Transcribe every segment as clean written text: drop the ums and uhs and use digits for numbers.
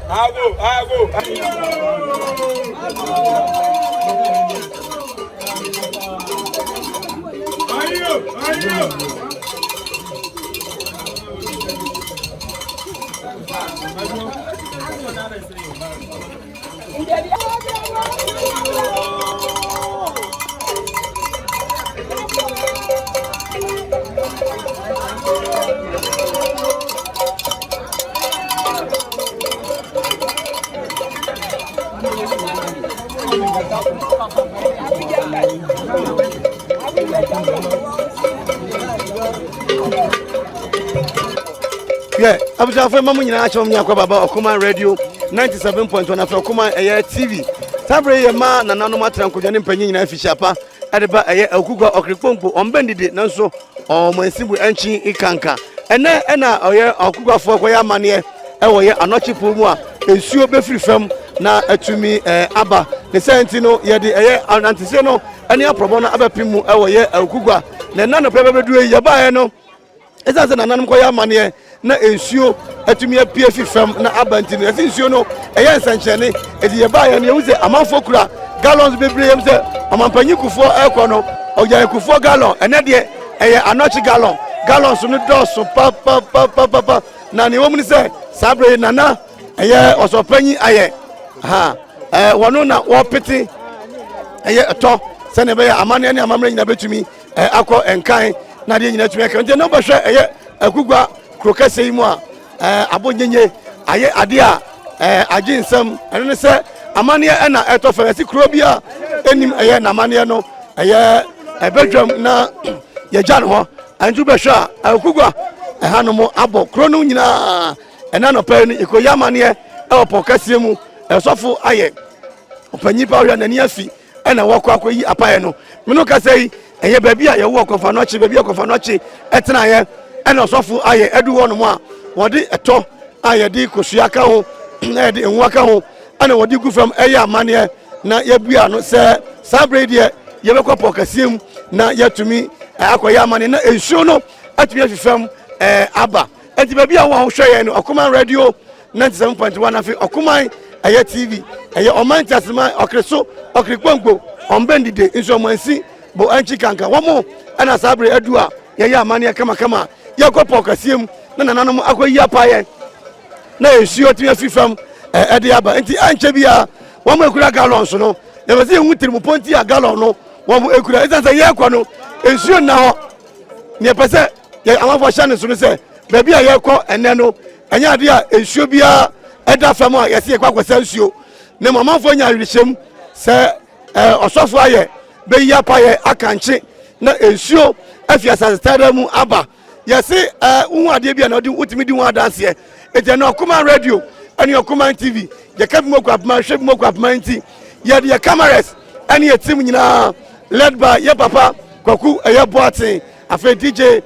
Ago, ago. Ayo, ayo. Yɛ abusuafo ma mo nyinaa akyɛ mo nyakɔ baba Ɔkoman Radio 97.1 afei Ɔkoman ɛyɛ TV. Saa bere yɛ ma nananom atena nkonnwa ne mpanyin nyinaa fi hyapa ɛde ba ɛyɛ Akukua Ɔkrekponko ɔmbɛn didi nanso ɔmo nsibu ɛnkyi nkanka. Ɛnɛ ɛna ɔyɛ Akukuafoɔ kɔyɛ amanneɛ ɛwɔ yɛ anɔkye po mu a nsuo bɛfiri fam na atumi ɛɛ aba. Ne sɛ nti no yɛde ɛyɛ anantesie no ɛne aprɔbɔ no abɛpem mu ɛwɔ yɛ Akukua na ɛna nɔpɛ bɛbɛduru yi yɛbaeɛ no. Ɛsiane sɛ nananom kɔyɛ amanneɛ na nsuo atumi apue fi fam na aba nti no, yɛsi nsuo no ɛyɛ nsɛnkyerɛnne. Eti yɛbaeɛ no yɛhu sɛ amanfoɔ kura gallons bebree. Yɛm sɛ ɔmampanyin Kufuor ɛrekɔ no ɔgyae Kufuor gallon, ɛnɛ deɛ ɛyɛ anɔkye gallon. Gallons no dɔɔso papapapapa. Na nea ɛwɔ mu ne sɛ saa berɛ yi nana ɛyɛ ɔsɔpanyin ayɛ ha ɛɛ wɔn na wɔpete ɛyɛ ɛtɔ sɛnea ɛbɛyɛ amanneɛ ne amammerɛ nyinaa bɛtumi akɔ nkan na adeɛ nyinaa tumi aka. Nti na wobɛhwɛ ɛyɛ Akugua kuro kɛseɛ yi mu a abonyenye ayɛ adeɛ a agye nsɛm. Ɛno ne sɛ amanneɛ ɛna ɛtɔ fam. Ɛsi kuro bi a ɛnim ɛyɛ n'amanneɛ no ɛyɛ ɛbɛdwam na yɛgya no hɔ. Ɛnti wobɛhwɛ a Akugua ɛhanom abɔ kuro no nyinaa. Ɛna nɔpɛ no yɛkɔyi amanneɛ ɛwɔ pɔ kɛseɛ mu. Ɛsɔfo ayɛ ɔpanyin pa ɔhwɛ n'ani afi ɛna wɔkɔ akɔyi apaeɛ no. Mene kasa yi ɛyɛ baabi a yɛwɔ kɔfa no akyi, baabi a kɔfa no akyi ɛtenaeɛ ɛna ɔsɔfo ayɛ ɛdu hɔ nom a wɔde ɛtɔ a yɛde kosua ka ho na yɛde nwa ka ho ɛna wɔde gu fam ɛyɛ amanneɛ na yɛbua no sɛ saa berɛ yi deɛ yɛbɛkɔ pɔ kɛseɛ mu na yɛatumi akɔyɛ amanneɛ na nsuo no atumi afi fam aba. Ɛnti baabi a wɔn a wohwɛ yɛn no, Ɔkoman Radio 97.1 afei Ɔkoman ɛyɛ TV ɛyɛ ɔman ntiasema ɔkere so ɔkere kpɔnkpo ɔmbɛn dide nso ɔmansi bo ɛnkyi kanka wɔn ɛna saa bere adu a yɛyɛ amanneɛ kamakama yɛkɔ pɔ kɛseɛ mu na nananom akɔyi apayɛ na nsuo tumi afi fam ɛde aba. Nti ɛnkyɛ biara wɔn ekura gallons no yɛbɛ sɛ yɛhu tirimupɔ nti a gallon no wɔn ekura. Ɛsiane sɛ yɛrekɔ no nsuo nna hɔ. Nea ɛpɛ sɛ yɛ amanfoɔ hyɛ ne so no sɛ baabi a yɛrekɔ ɛnɛ no ɛnyɛ adeɛ a nsuo biara ɛda fam a yɛsɛ yɛkɔ akɔsa nsuo, na mmom amanfoɔ nya awerɛhyɛm sɛ ɔsɔfo ayɛ bɛyi apayɛ akankye na nsuo afi asase tɛrɛ mu aba. Yɛse wohu adeɛ bi a na wotumi di ho adanseɛ. Ɛti ɛno Ɔkoman Radio ɛne Ɔkoman TV yɛka bi mu akɔ apoma hwɛ bi mu akɔ apoma. Nti yɛde yɛ cameras ɛne yɛ team nyinaa led by yɛ papa Kwaku ɛyɛ Boaten, afei DJ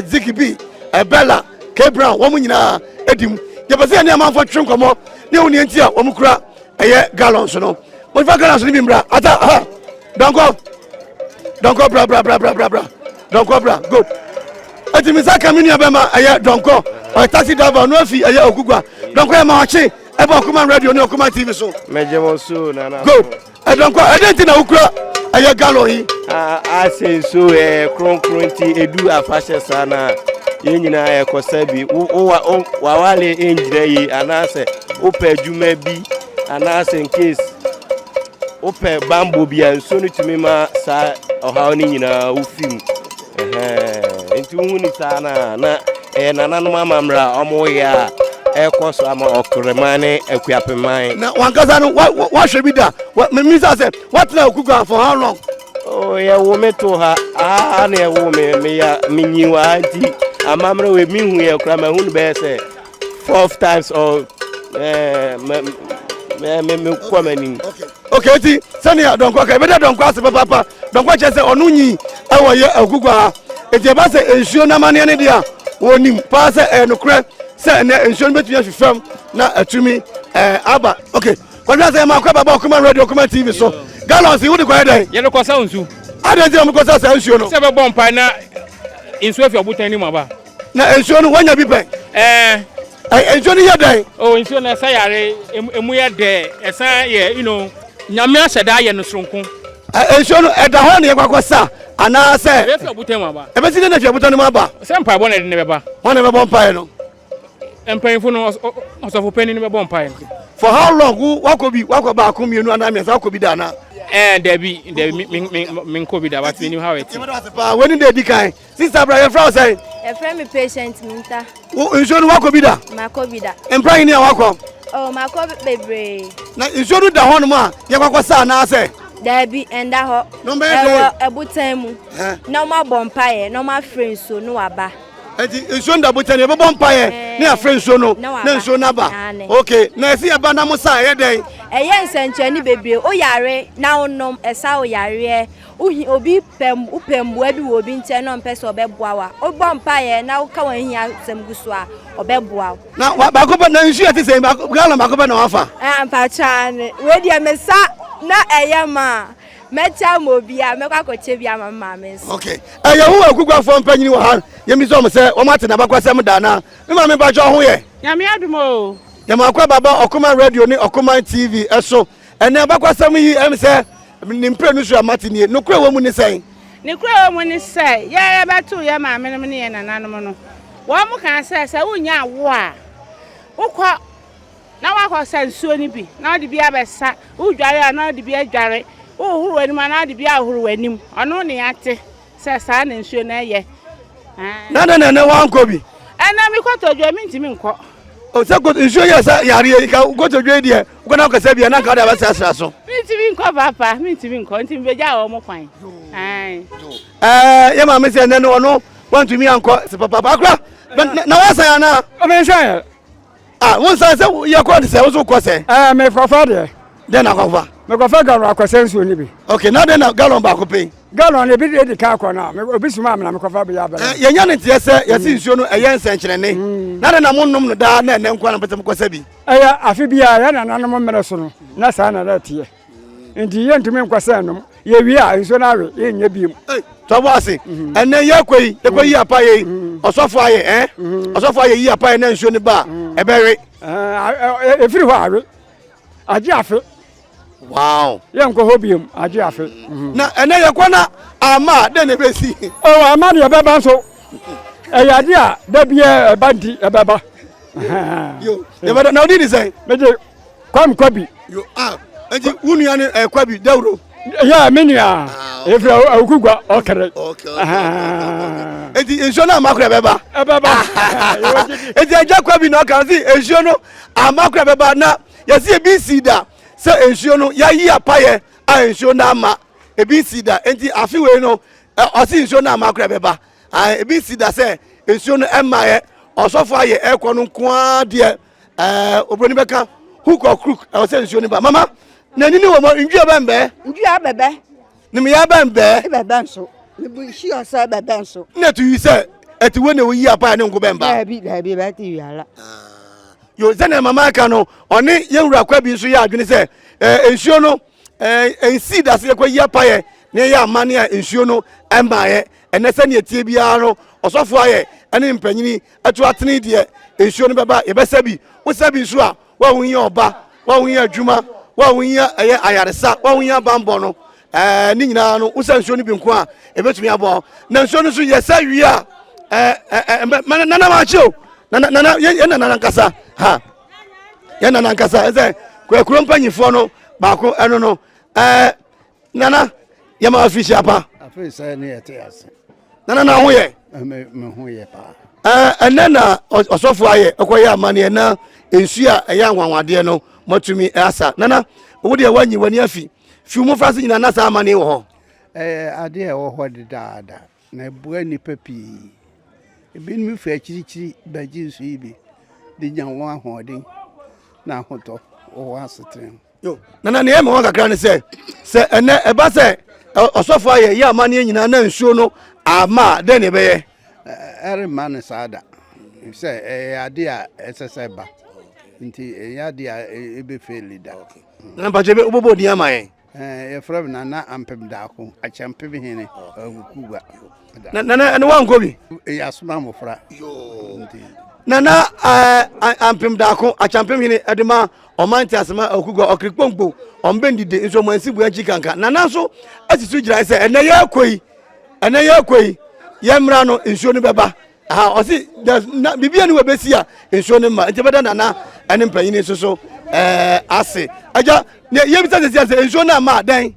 Ziggy B, Bella K Brown, wɔn nyinaa edi mu. Yɛpɛ sɛ yɛne amanfoɔ twetwe nkɔmmɔ ne ɛwo neɛ nti a wɔn kura ɛyɛ gallons no. Wɔmfa gallons no bi mbra ata ha. Dɔnkɔ dɔnkɔ bra bra bra bra bra bra dɔnkɔ bra. Good. Eti mi nsa ka mi nua bɛma ɛyɛ dɔnkɔ, ɔyɛ taxi driver, ɔno afi ɛyɛ Okugua. Dɔnkɔ, yɛ ma ɔkye ɛbɔ Ɔkoman Radio ne Ɔkoman TV so. Mɛgye mo so, nana. Good. Ɛdɔnkɔ, ɛdɛn nti na wokura ɛyɛ gallon yi? Asɛ nsuo ɛyɛ kronkron nti edu afahyɛ saa na yɛn nyinaa yɛkɔsa bi. Wawale ngyina yi anaasɛ wopɛ adwuma bi anaasɛ in case wopɛ bambɔ bi a, nsuo no tumi ma saa ɔhaw no nyinaa wofi mu. Nti wohu ni saa na na ɛyɛ nananom amammerɛ a ɔmoyɛ a ɛkɔ so ama Ɔkoreman ne Akuapeman. Na wankasa no wahwɛ bi da? Memisa sɛ woatena Okugua for how long? Oh, yɛwo me to ha aa na yɛwo me meya menyi wɔ ha nti amammerɛ wei mehu yɛ kora mahu no bɛyɛ sɛ fourth times or Me me kɔ m'anim. Okay, nti sɛnea dɔnkɔ ka ebɛda dɔnkɔ ase papaapa. Dɔnkɔ kyerɛ sɛ ɔno nyi ɛwɔ yɛ agugua ha. Nti ɛba sɛ nsuo no amanneɛ no deɛ a wɔnim paa sɛ ɛyɛ nokorɛ sɛ ɛnɛ nsuo no bɛtumi ahwi fam na atumi ɛɛ aba. Okay, kwadwo asɛ ɛma akɔ baba Ɔkoman radio Ɔkoman TV so. Gallons yi wode kɔyɛ dɛn? Yɛde kɔsa nsu. Adɛn nti na mokɔsa saa nsuo no? Sɛ bɛbɔ mpae na nsuo afi ɔbotan no mu aba. Na nsuo no wanya bi pɛn? Ɛɛ. Ɛ nsuo no yɛ dɛn? Oh nsuo no ɛsa yare, emu yɛ dɛ, ɛsan yɛ you know Nyame ahyɛ da ayɛ no soronko. Ɛ nsuo no ɛda hɔ na yɛkɔ akɔsa anaasɛ? Ɛbɛfi ɔbotan mu aba. Ɛbɛsi dɛn na afi ɔbotan no mu aba? Sɛ mpaebɔ na ɛde no bɛba. Hwan na ɛbɛbɔ mpaeɛ no? Mpanyinfo no, ɔsɔfo panyin no bɛbɔ mpaeɛ no. For how long wo wakɔ bi wakɔ baako mmienu anaa mmiɛnsa wakɔ bi da anaa? Ɛɛ dabi dabi mi mi mi nkɔ bi da but mi nim how ɛte. Yɛbɛda ase paa wei ni deɛ edi kan. Sista bra yɛfrɛ wo sɛn? Yɛfrɛ me Patient Minta. Wo nsuo no wakɔ bi da? Makɔ bi da. Mpra yi ni a wakɔ? Oh, makɔ bebree. Na nsuo no da hɔnom a yɛkɔ akɔsa anaasɛ? Daabi, ɛnda hɔ. Na ɔmbɛyɛ dɛn? Ɛwɔ ɛbotan mu. Na wɔabɔ mpaeɛ na wɔafrɛ nsuo no waba. Enti nsuo no da botan yɛbɛbɔ mpaeɛ ne yɛafrɛ nsuo no na nsuo no aba. Ok, na ɛsi yɛba na mo sa ɛyɛ dɛn? Ɛyɛ nsɛnkyerɛnne bebree. Woyare na wonom, ɛsa wo yareɛ. Wohi obi pɛ wopɛ mmoa bi wɔ obi nkyɛn na ɔmpɛ sɛ ɔbɛboa wo a, wobɔ mpaeɛ na woka w'ahia asɛm gu so a, ɔbɛboa wo. Na wa baako pɛ na nsu yɛ te sɛ baako gallon baako pɛ na wafa. Ɛɛ mpakyɛ aane wei deɛ mesa na ɛyɛ ma a mɛkyɛ ama obi a mɛkɔ akɔkyɛ bi ama me maame nso. Okay ɛyɛ ho akuguafoɔ mpanyini wɔ ha yɛmmisa wɔn sɛ wɔn ate n'abakwasɛm da anaa me maame mpakyɛ ɔho yɛ. Nyame adom oo. Yɛma akɔ ababa Ɔkoman Radio ne Ɔkoman TV so ɛnɛ abakwasɛm yi ɛm sɛ Ne mprenu so a mate nie. Nokorɛ wɔ mu ne sɛn? Nokorɛ wɔ mu ne sɛ, yɛ yɛbɛtoo yɛ maamenom ne yɛ nananom no, wɔn kaa sɛ, sɛ wonnya awoɔ a, wokɔ na woakɔ sa nsuo no bi na wode bi abɛsa, wodware a na wode bi adware, wohohoro w'anim a na wode bi ahohoro w'anim. Ɔno ne yɛate. Sɛ saa na nsuo no ɛyɛ. Na dɛn na ɛnɛ wankɔ bi? Ɛnɛ me kotodwe mentumi nkɔ. O sɛ kot nsuo yɛ sɛ yareɛ yi ka kotodwe yi deɛ wokɔ na wokasa bi a na nka wode abɛsrasra so. Mentumi nkɔ papa mentumi nkɔ nti mebɛgya wɔn kwan. Ɛɛ yɛ maame sɛ ɛnɛ no ɔno wantumi ankɔ sɛ papa akora na wasan anaa? Ɔmensan yɛ. Ah, wo nsa sɛ yɛ kɔ de sɛ wo so kɔ sɛ. Ɛɛ mekɔfa deɛ. Dɛn na akɔfa? Mekɔfa galɔn akɔsɛ nsuo no bi. Ok, na dɛn na galɔn baako pɛ? Galɔn no ebi de edi kan kɔ na obi soma mi na mekɔfa bi abɛrɛ. Ɛɛ yɛnya ne nteɛ sɛ yɛsi mm. nsuo no ɛyɛ nsɛnkyerɛnne. Mm. Na dɛn na mo nom no daa na ɛnɛ nko na mpɛsɛ mokɔsɛ bi? Ɛyɛ afe biara yɛn nananom mmerɛ so no na saa na na ɛteɛ. Nti yɛntumi nkɔ sɛ nom yɛwie a nsuo no awe yɛnyɛ biom. Tɔbɔ ase mhm. ɛnɛ yɛkɔ yi yɛkɔ yi apa yɛ yi mhm. ɔsɔfo ayɛ ɛ mhm. ɔsɔfo ayɛ yi apa yɛ na nsuo no ba ɛbɛwe. Ɛfiri hɔ awe agye afe. Wow. Yɛnkɔ hɔ biom agye afe. Na ɛnɛ yɛkɔ na ama dɛn na ɛbɛsi. Ɔ ama deɛ ɛbɛba nso ɛyɛ ade a da biara ɛba nti ɛbɛba. Yo yɛbɛda na ɔdi ni sɛn. Mede Kwame Kwabi. Yo ah nti wo nua ne eh, Kwabi Dawuro. Yɛ me nua. Ah, Efiri awuku gua ɔkɛrɛ. Okay okay. Nti nsuo no ama kora bɛba. Ɛbɛba. Nti agya Kwabi na ɔka si nsuo no ama kora bɛba na yɛsi ebi si da sɛ nsuo no yɛayi apayɛ a nsuo no ama ebi si da nti afi wei no ɔsi nsuo no ama kora bɛba ebi si da sɛ nsuo no ɛma yɛ ɔsɔfo ayɛ ɛkɔ no nko ara deɛ. Ɛɛ obroni bɛka hook or crook ɛwɔ sɛ nsuo no ba mama n'ani ne wɔ mɔ ndua bɛn bɛɛ. Ndua bɛbɛ. Ne meyɛ bɛn bɛɛ. Bɛbɛ nso ne bu si ɔsɛ bɛbɛ nso. Ne tu yi sɛ ɛti wo na oyi apa ne nko bɛn ba. Daabi daabi bɛte wiala. Ah, yo sɛnea mama aka no ɔne yɛn wura kwa bi nso yɛ adwene sɛ ɛɛ nsuo no ɛɛ nsi da se yɛkɔ yi apayɛ ne yɛ amane a nsuo no ɛmaayɛ ɛnɛ sɛnea tie biara no ɔsɔfo ayɛ ɛne mpanyini Ɛto atene deɛ nsuo no bɛba yɛbɛsa bi wosa bi nso a wo a wohia ɔba wo a wohia adwuma wo a wohia ɛyɛ ayaresa wo a wohia bammɔ no ɛɛ ne nyinaa no wosa nsuo no bi nko a ɛbɛtumi aboa na nsuo no nso yɛsa wie a ɛɛ ɛɛ nana maakye o nana nana yɛ nana nankasa ha yɛ nana nankasa ɛsɛ kuro mpanyinfoɔ no baako ɛno no ɛɛ Nana, yɛma afirihyia pa. Afei sɛ ne yɛte ase. Nana na ho yɛ? Me ho yɛ paa. Ɛnɛ na ɔsɔfo ayɛ ɛkɔyɛ amanneɛ na nsuo a ɛyɛ anwanwadeɛ no moatumi asa. Nana, wo deɛ woanyi w'ani afi. Fi wo mmofra ase nyinaa na saa amanneɛ wɔ hɔ. Ɛyɛ adeɛ a ɛwɔ hɔ dedaada na ɛboa nnipa pii. Ebinom fi akyirikyiri bɛgye nsu yi bi de nya wɔn ahoɔden na ahotɔ. wɔ wɔn asetena mu. Yo, nana nea ɛma wɔn kakra ne sɛ sɛ ɛnɛ ɛba sɛ ɔsɔfo ayɛ yɛ amanneɛ nyinaa na nsuo no ama a dɛn na ɛbɛyɛ? Ɛremma no saa da sɛ ɛyɛ ade a ɛsɛ sɛ ɛba nti ɛnyɛ ade a ɛbɛfeeli da. Nana mpakyɛ wobɛbɔ odin ama yɛn? Yɛfrɛ me Nana Ampem Daako, Akyɛmpem Hene, Awukugua. Nana ɛne wankɔ bi? Ɛyɛ asoma mmɔfra. Nana Ampem Daako, Akyɛmpem Hene ɛde ma ɔman te asema Awukugua, ɔkiri kponkpo, ɔmbɛn dide nso ɔmo ansi bua nkyi kanka. Nana nso asi so gyinae sɛ ɛnɛ yɛrekɔ yi, ɛnɛ yɛrekɔ yi, yɛmmra no nsuo no bɛba. Aha ɔsi na biribi ani wɔ bɛsi a nsuo no mma nti bɛda nana ɛne mpanyin nso so ɛɛ ase agya ne yɛbisa sɛ sɛ nsuo no ama dɛn.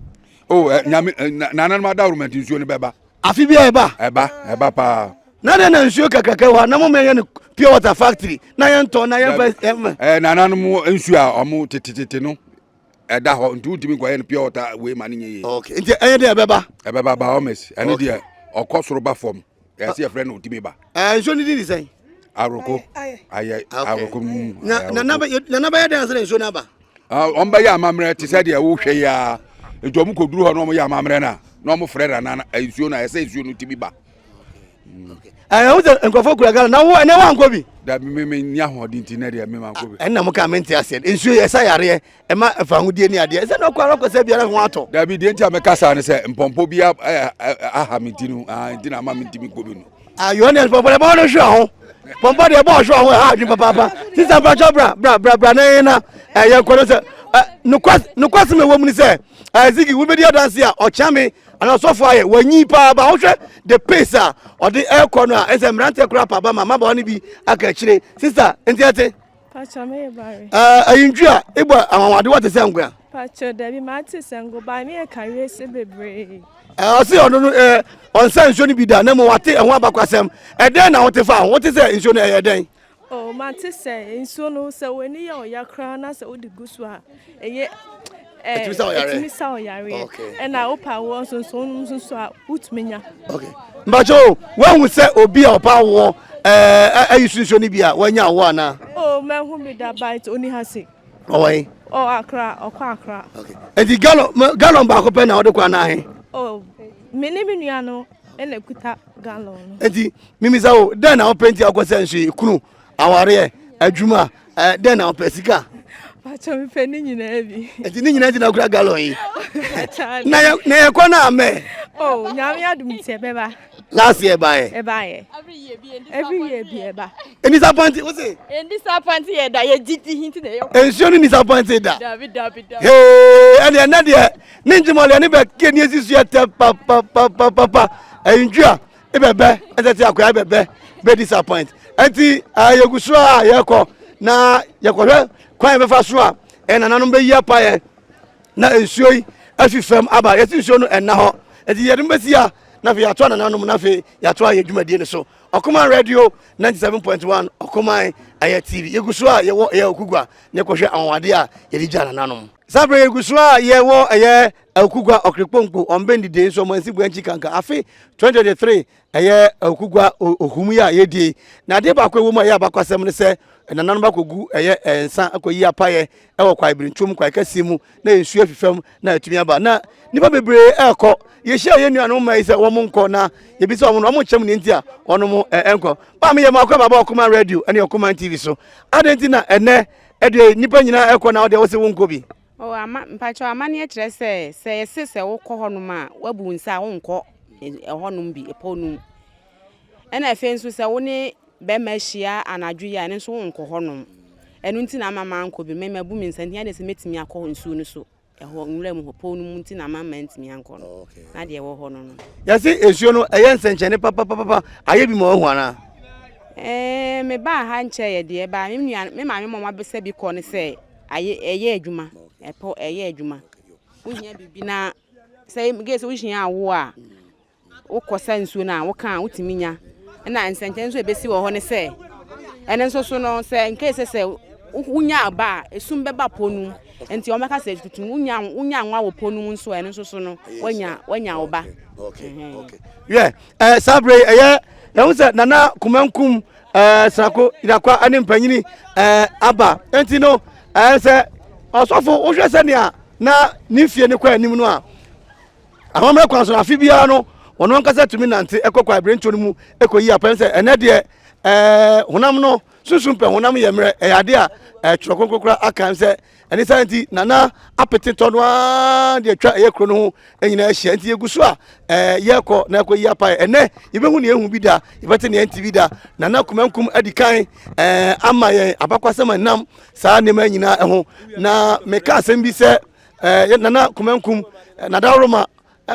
o oh, nyame nananom adaworo nti nsuo no bɛba. Afe bi a ɛba. Ɛba ɛba paa. Na dɛn na nsuo kakraka wɔ ha na mo mɛ yɛ no pure water factory na yɛn tɔn na yɛn fɛ. Ɛɛ nananom nsuo a wɔn tetetete no. Ɛda hɔ nti wontumi nkɔyɛ no pure water wei ma no nyɛ yie. Okay nti ɛyɛ deɛ ɛbɛba. Ɛbɛba Bahamas ɛne deɛ ɔkɔ soro ba fam yɛsɛ yɛfrɛ no ɔtumi ba. Ɛɛ nsuo no di ni sɛn. Awoko ayɛ awoko mu. Na nana bɛyɛ dɛn ansa na nsuo no aba. Wɔn bɛyɛ amammerɛ te sɛ deɛ wohwɛ yi ara nti wɔn kɔduru hɔ na wɔn yɛ amammerɛ no a na wɔn frɛ nana nsuo no a ɛsɛ nsuo no tumi ba. Ɛɛ wo sɛ nkurɔfoɔ kura Ghana na wo ɛnɛ wankɔ bi. Dabi me me ni ahoɔden nti nɛ deɛ me mankɔ bi. Ɛnna mo ka me nte aseɛ nsuo yɛ ɛsa yareɛ ɛma ɛfa ahodie ne adeɛ ɛsɛ na ɔkɔ ara kɔsɛ biara ho atɔ. Dabi deɛ nti a mɛka saa ne sɛ mpɔmpɔ bi aha me ti no nti na ama me ntumi nkɔ bi no. Ayɔ ne mpɔmpɔ deɛ ɛbɔ no hwɛ ho pɔmpɔ deɛ ɛbɔ ɔhwɛ ho ɛha adwene papaapa sisan mpatsɔ bra bra bra bra na yɛn na ɛyɛ nkɔ no sɛ nokwasɛm ɛwɔ mu ni sɛ zigi wobɛdi adanse a ɔkyea me Ana ɔsɔfo ayɛ wanyi paa ba wohwɛ the pace a ɔde ɛkɔ no a ɛsɛ mmeranteɛ koraa pa ba ma mmabaawa no bi aka akyire sista nti ɛte Pacho me bare. Ɛɛ ayintwi a ebɔ anwanwade wɔte sɛ nkoa. Pacho dabi ma te sɛ ngo ba me yɛ kawie se bebree. Ɛɛ ɔse ɔno no ɛɛ ɔnsa nsuo no bi da na mmom wate ɛho abakwasɛm ɛdɛn na wote fa ho wote sɛ nsuo no ɛyɛ dɛn. Oh, mate sɛ nsuo no sɛ w'ani yɛ ɔya koraa na sɛ wode gu so a ɛyɛ ɛtumi sa ɔyareɛ ɛtumi sa ɔyareɛ ɛna wopɛ awoɔ nso nso wonom nso so a wotumi nya. Okay mbakyɛ o woahu sɛ obi a ɔpɛ awoɔ ɛɛ ayi so nsuo no bi a wanya awoɔ anaa. Oh mahu bi da but ɔni ha se. Ɔwɔ he? Oh Accra ɔkɔ Accra. Okay nti gallon gallon baako pɛ na ɔde kɔ anaa he? Oh me ne me nua no ɛna kuta gallon no. Nti Mimisa wo, dɛn na wopɛ nti a wokɔ sɛ nso yi? Kunu, awareɛ, adwuma, eh, dɛn na wopɛ? Sika? Pakyɛ mepɛ ne nyinaa bi. Nti ne nyinaa nti na wokura gallon yi? Na yɛ na yɛkɔ no amɛ. Oh, nyame adom nti ɛbɛba. Last year ɛbaeɛ. Ɛbaeɛ. Every year bi ɛba. Ɛnisapɔnti, wo se? Ɛnisapɔnti yɛ da, yɛ gidi nti na yɛ. Nsuo no nisapɔnti da. Dabi dabi dabi. Hee, ɛne ɛnɛ deɛ, ne nkyemɔleɛ ne bɛ kɛ ne esi so yɛ tɛ papapapapa. Ɛyintwi Ebɛbɛ ɛsɛ sɛ akɔya bɛbɛ bɛ disappoint ɛnti ɛɛ yɛgu so a yɛkɔ na yɛkɔhwɛ kwan yɛbɛfa so a ɛyɛ nananom bɛyi apa yɛn na nsuo yi afi fam aba yɛsi nsuo no ɛnna hɔ ɛnti yɛde bɛsi a na afei yɛatoa nananom na afei yɛatoa yɛ dwumadie no so Ɔkoman Radio 97.1 Ɔkoman ɛyɛ TV yɛgu so a yɛwɔ ɛyɛ Okugua na yɛkɔhwɛ anwanwadeɛ a yɛde gya nananom saa berɛ yɛgu so a yɛwɔ ɛyɛ Awukugua Ɔkrekponkpo Ɔmbɛndide nso ɔmo ansi Buankyi Kanka afe 2023 ɛyɛ Awukugua ohum yi a yɛdie na adeɛ baako ɛwɔ mu a ɛyɛ abakwasɛm ne sɛ nananom akɔgu ɛyɛ nsa akɔyi apayɛ ɛwɔ kwae birintuom kwae kɛseɛ mu na nsuo afi fam na atumi aba na nnipa bebree ɛrekɔ yɛhyia yɛn nuanom mma yi sɛ wɔn nkɔ na yɛbisa wɔn no wɔn nkyɛm ne nti a wɔn ɛnkɔ maame yɛ mako ababa Ɔkoman radio ɛne Ɔkoman TV so adɛn nti na ɛnɛ ɛdeɛ nnipa nyinaa ɛkɔ na wɔdeɛ wɔsɛ wɔn nkɔ bi. Oh ama mpakyɛw amaneɛ kyerɛ sɛ sɛ yɛse sɛ wokɔ hɔnom a woabu wo nsa a wonkɔ ɛhɔnom bi ɛpɔ no mu ɛna afei nso sɛ wo ne bɛrima ahyia anadwo yi a ɛno nso wonkɔ hɔnom ɛno nti na ama mankɔ bi me mabu me nsa nti ɛne sɛ mɛtumi akɔ nsuo no so ɛhɔ nwura mu hɔ pɔw no mu nti na ama mantumi ankɔ no na deɛ ɛwɔ hɔ no no. Yɛse nsuo no ɛyɛ nsɛnkyerɛnne papapapa ayɛ bi ma wahu anaa? Ɛɛ mebaa ha nkyɛeɛ deɛ baa me nua me maame ma wɔabɛsa bi kɔ ne sɛ Ayɛ ɛyɛ adwuma ɛpɔ ɛyɛ adwuma wohia biribi na sɛ gye sɛ wohia awo a wokɔ sa nsuo no a woka a wotumi nya ɛna nsɛnkyɛn nso ɛbɛsi wɔ hɔ ne sɛ ɛno nso so no sɛ nkee sɛ sɛ wonya aba a esum bɛba pɔ no mu nti wɔbɛka sɛ tutu wonya wonya nwa wɔ pɔ no mu nso ɛno nso so no woanya woanya wo ba. Yɛ ɛɛ saa bere ɛyɛ ɛho sɛ nana kumankum ɛɛ srako yakwa ɛne mpanyini ɛɛ aba nti no ɛɛ sɛ. Ɔsɔfo, wohwɛ sɛnea na ne mfie no kɔ anim no a, amammerɛ kwan so no, afe biara no, ɔno ankasa tumi nante kɔ kwaebirentuo no mu kɔyi apɛm sɛ ɛnɛ deɛ ɛɛ honam no sunsum pɛ honam yɛ mmerɛ ɛyɛ adeɛ a ɛɛ twerɛ kronkron koraa aka sɛ ɛne saa nti nana apete tɔ no ara de atwa ɛyɛ kuro no ho nyinaa ahyia nti yɛgu so a ɛɛ yɛkɔ na ɛkɔ yi apae ɛnɛ yɛbɛhu nea ehu bi da yɛbɛte nea ɛnte bi da nana kumankum adi kan ɛɛ ama yɛn abakwasɛm ɛnam saa nneɛma nyinaa ɛho na meka asɛm bi sɛ ɛɛ nana kumankum nadaworoma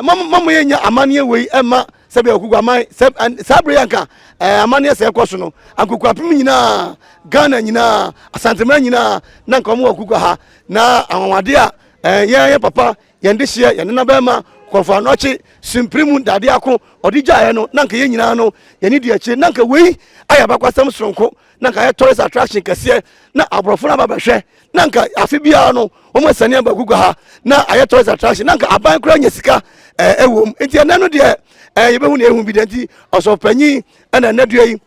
mama mo yɛnya amanneɛ wei ɛma sɛbi akuku aman sɛ saa bere yɛ nka ɛɛ amanneɛ sɛ ɛkɔ so no ankuku apem nyinaa ghana nyinaa asantemena nyinaa na nka wɔn wɔ akuku ha na anwanwadeɛ a ɛɛ yɛn yɛ papa yɛn de hyeɛ yɛn nana bɛrima kɔnfɔ anɔkye simpiri mu dade ako ɔde gyaeɛ no na nka yɛn nyinaa no yɛn di akyire na nka wei ayɛ abakwasɛm soronko na nka ayɛ tourist attraction kɛseɛ na aborɔfo no aba bɛhwɛ na nka afe biara no wɔn asane aba gugu ha na ayɛ tourist attraction na nka aban koraa nya sika ɛɛ ɛwɔ mu nti ɛnɛ no deɛ ɛɛ yɛbɛhu na ehu bi deɛ nti ɔsɔfo ɛna ɛnɛ dua yi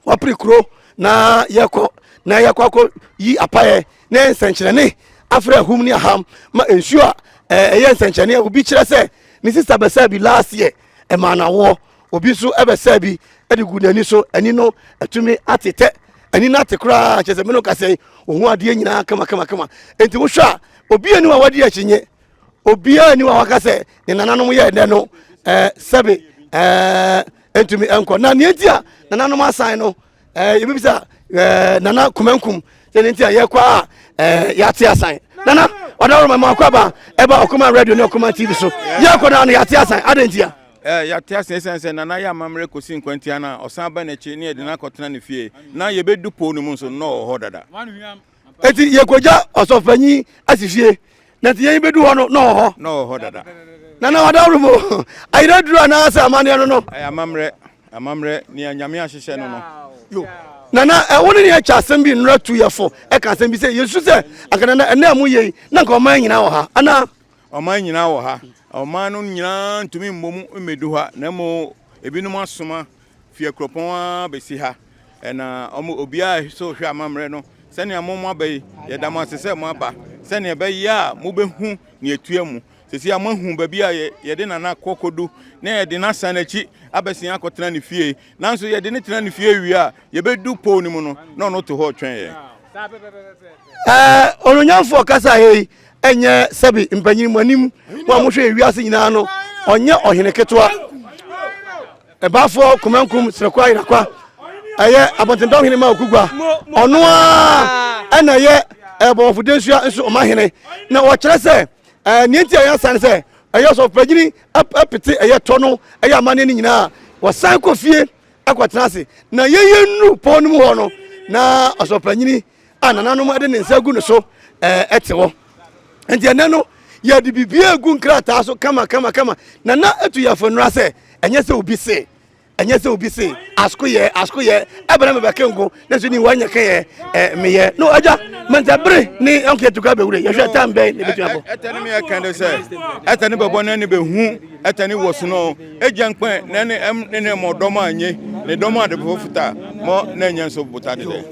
wapere kuro na yɛkɔ na yɛkɔ akɔ yi apaeɛ na yɛ nsɛnkyerɛnne afrɛ ahum ne aham ma nsuo a ɛyɛ nsɛnkyerɛnne a obi kyerɛ sɛ ne sista bɛsɛ bi last year ɛmaa n'awoɔ obi nso ɛbɛsɛ bi ɛde gu n'ani so ani no ɛtumi atetɛ ani no ate koraa kyerɛ sɛ me no kasa yi ohun adeɛ nyinaa kama kama kama nti wohwɛ a obi ani wa wadi akyinnye obiara ani wa waka sɛ ne nananom yɛ ɛnɛ no ɛɛ sɛbe ɛɛ ntumi nkɔ na nea nti a nananom asan no ɛɛ yɛbɛbisa ɛɛ nana kumankum sɛ ne nti a yɛkɔ a ɛɛ yɛate asan nana ɔdaworo ma akɔ aba ɛba ɔkoma radio ne ɔkoma tv so yɛkɔ no ano yɛate asan adɛn nti a ɛɛ yɛate asan ɛsiane sɛ nana yɛ amammerɛ kɔsi nkwantia no a ɔsan ba n'akyi ne yɛde no akɔtena ne fie na yɛbɛdu po no mu nso na ɔwɔ hɔ dada eti yɛkɔgya ɔsɔfopanyin asi fie na nti yɛn bɛdu hɔ no na ɔwɔ hɔ na ɔwɔ hɔ dada nana wadaworo mu ayerɛ duru anaasɛ amanneɛ no no ɛyɛ amammerɛ amammerɛ nea nyame ahyehyɛ no no yo nana ɛwo ne ne ɛkyɛ asɛm bi nnora tu yɛfo ɛka asɛm bi sɛ yɛsu sɛ anka nana ɛnɛ a moyɛ yi na nka ɔman nyinaa wɔ ha anaa ɔman nyinaa wɔ ha ɔman no nyinaa ntumi mmɔ mu mmɛdu ha na mmom ebinom asoma Fi akuropɔn ara bɛsi ha. Na wɔn, obiara sɛ ɔhwɛ amammerɛ no, sɛnea mo moaba yi, yɛda mo ase sɛ moaba, sɛnea ɛbɛyɛ a mobɛhu nea ɛtua mu. Seesei a moahu baabi a yɛde Nana kɔ kɔdu, na yɛde no asan n'akyi abɛsen akɔtena ne fie. Nanso yɛde no tena ne fie wie a, yɛbɛdu pɔw no mu no, na ɔno te hɔ retwɛn yɛn. Ɛɛ, Onuonyamfo ɔkasa yi ɛnyɛ sɛbi mpanyin mu anim mo a mohwɛ wiase nyinaa no, ɔnyɛ ɔhene ketewa. Ɛbaafoɔ Kumankum Serɛkwa Yerakwa ɛyɛ abɔntendɔm hene ma Okugua ɔno ara ɛna ɛyɛ ɛbɔwɔfo Densua nso ɔma hene na wɔkyerɛ sɛ ɛɛ nea nti a yɛasan sɛ ɛyɛ ɔsɔfopanyin ɛpete ɛyɛ tɔ no ɛyɛ amanneɛ no nyinaa wɔsan kɔ fie ɛkɔtena ase na yɛyɛ nnuru pɔn no mu hɔ no na ɔsɔfopanyin a nananom de ne nsa gu no so ɛɛ ɛte hɔ nti ɛnɛ no yɛde biribiara egu nkrataa so kama kama kama na na etu yɛ afɔnura sɛ ɛnyɛ sɛ obi se ɛnyɛ sɛ obi se asko yɛ asko yɛ ɛbɛrɛ mi bɛkɛ nko ne so ni wɔnyɛ kɛ yɛ ɛ meyɛ no agya mɛntɛ bere ne ɔnkɛ tukura bɛwure yɛhwɛ tan bɛn ne bɛtumi akɔ. ɛtɛ ne meyɛ kɛn de sɛ ɛtɛ ne bɛbɔ ne ne bɛhu ɛtɛ ne wɔ sono egya nkpɛn ne ne ɛm ne ne mɔ dɔm a nye ne dɔm a de bɛfo futa mɔ ne nyɛ nso buta de dɛ.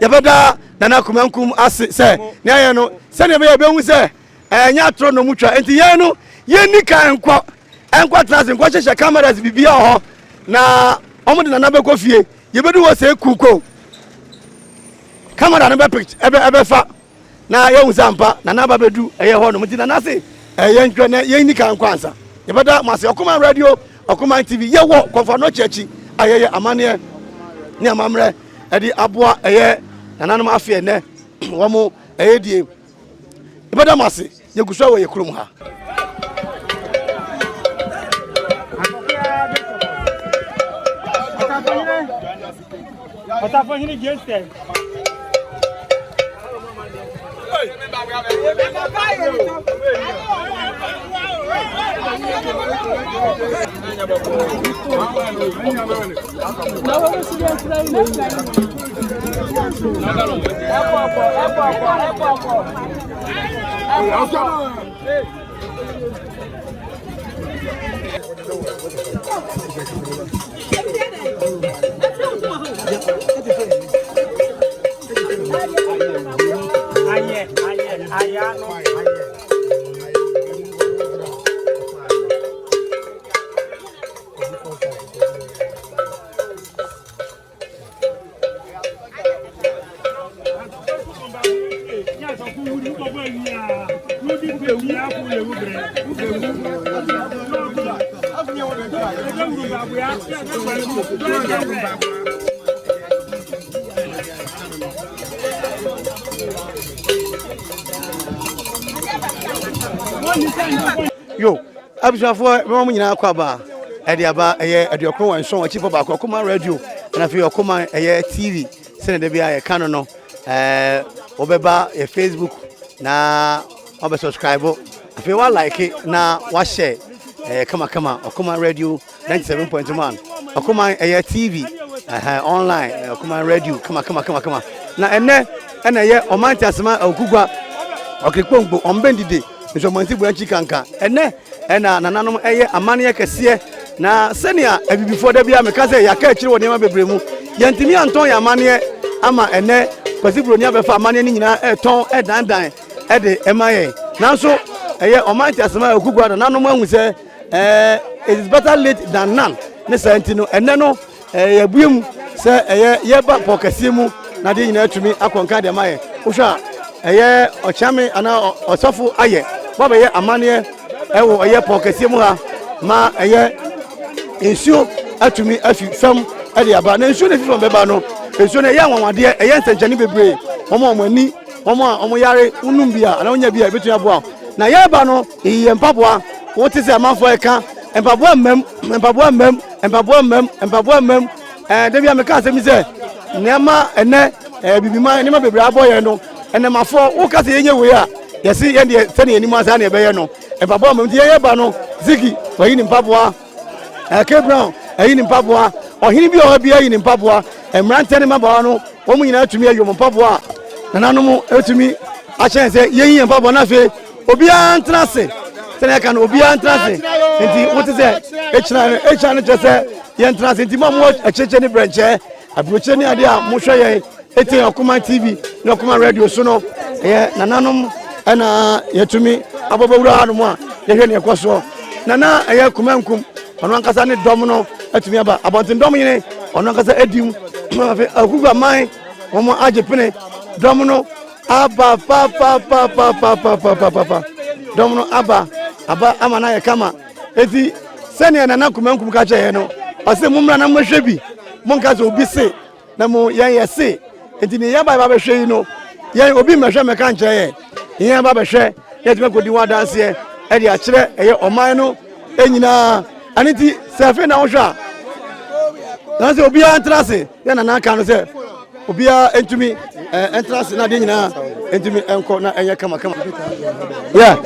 Yɛbɛda Nana Kumankum ase sɛ nea yɛ no sɛnea ɛbɛyɛ yɛbɛhu sɛ ɛnyɛ atorɔ na ɔmo twa nti yɛn no yɛnni kan nkɔ nkɔ tena ase nkɔ hyehyɛ cameras biribiara wɔ hɔ na ɔmo de Nana bɛkɔ fie yɛbɛdu hɔ sɛ kuko camera no bɛ ɛbɛ ɛbɛfa na yɛhu sɛ ampa Nana aba bɛdu ɛyɛ hɔ nom nti Nana se ɛyɛ ntwɛ na yɛnni kan nkɔ ansa yɛbɛda mo ase Ɔkoman Radio Ɔkoman TV yɛwɔ Kɔmfo Anɔkye akyi a yɛyɛ amanneɛ ne amammerɛ ɛde aboa ɛyɛ nananom afe ɛnɛ wɔn ɛyɛ die yɛbɛda mo ase yɛgu so wɔ yɛ kurom ha. Ɔsafohene Joseph. Yo, abusuafoɔ mɛma mo nyinaa kɔ aba ɛde aba ɛyɛ aduɔkron wɔ nson akyifo baako ɔkoma radio ɛna afei ɔkoma ɛyɛ tv sɛnɛ da bi a yɛka no no ɛɛ wɔbɛba yɛ facebook na wɔbɛ subscribe afei wa like na wahyɛ ɛɛ kamakama ɔkoma radio 97.1 ɔkoma ɛyɛ tv ɛhɛn online ɔkoma radio kamakama kamakama na ɛnɛ ɛna ɛyɛ ɔman te asema ɔkugua ɔkekponkpo ɔmbɛndide nsɔmɔnti buankyi kanka ɛnɛ ɛna nananom ɛyɛ amanneɛ kɛseɛ na sɛnea abibifoɔ da bi a meka sɛ yɛaka akyire wɔ nneɛma bebree mu yɛntumi antɔn yɛn amanneɛ ama ɛnɛ Kwasi Buroni abɛfa amanneɛ no nyinaa ɛtɔn ɛdandan ɛde ɛma yɛn nanso ɛyɛ ɔman te asema ɔkugua nananom ahu sɛ ɛɛ it is better late than none ne saa nti no ɛnɛ no ɛɛ yɛbue mu sɛ ɛyɛ yɛba pɔ kɛseɛ mu na adeɛ nyinaa tumi akɔ nka deɛ ma yɛ wohwɛ a ɛyɛ ɔkyame anaa ɔsɔfo ayɛ wabɛyɛ amanneɛ ɛwɔ ɛyɛ pɔ kɛseɛ mu ha ma ɛyɛ nsuo atumi afi fam ɛde aba na nsuo no efi fam bɛba no nsuo no ɛyɛ anwanwadeɛ ɛyɛ nsɛnkyɛnne bebree wɔn a wɔn ani wɔn a wɔn yare wonum bi a anaa wonya bi a ebetumi aboa na yɛreba no Eyi yɛ mpaboa. Wote sɛ amanfoɔ reka mpaboa mmam, mpaboa mmam, mpaboa mmam, mpaboa mmam. Ɛɛ da bi a meka asɛm bi sɛ nneɛma ɛnɛ ɛɛ bibiman nneɛma bebree abɔ yɛn no ɛnɛmafoɔ woka sɛ yɛnyɛ wei a yɛsi yɛn deɛ sɛdeɛ yɛn anim asa na yɛbɛyɛ no mpaboa mmam nti yɛyɛ ba no Ziggy wayi ne mpaboa ɛɛ K Brown ayi ne mpaboa ɔhene bi a ɔwɔ bi ayi ne mpaboa mmeranteɛ ne mmabaawa no wɔn nyinaa tumi ayi wɔn mpaboa a nananom tumi akyɛn sɛ yɛnyi yɛn mpaboa na afei obiara ntena ase sɛnea ɛka no obiara ntena ase nti wote sɛ ekyina no ekyina no kyerɛ sɛ yɛntena ase nti mo a mo akyirikyiri ne brɛnkyɛ aburokyire ne adeɛ a mohwɛ yɛn ete ɔkoman tv ne ɔkoman radio so no ɛyɛ nananom ɛna yɛtumi abɔbɔwura hanom a yɛhwɛ ne ɛkɔ soɔ nana ɛyɛ kumankum ɔno ankasa ne dɔm no atumi aba abɔnten dɔm yene ɔno ankasa adi mu afei akugu aman wɔn agye pene dɔm no aba papapapapapapapa dɔm no aba aba ama no ayɛ kama eti sɛnea nana kumankum ka kyerɛ yɛn no ɔsɛ mo mmra na mohwɛ bi monka sɛ obi se na mo yɛn yɛ se nti ne yɛba yɛba bɛhwɛ yi no yɛn obi mmɛhwɛ mmɛka nkyerɛ yɛn yɛn ba bɛhwɛ yɛtumi akɔdi ho adanseɛ ɛde akyerɛ ɛyɛ ɔman no nyinaa ɛno nti sɛ afei na wohwɛ a na sɛ obiara ntena ase yɛ nana ka no sɛ obiara ntumi ntena ase na adeɛ nyinaa ntumi nkɔ na ɛnyɛ kamakama yɛ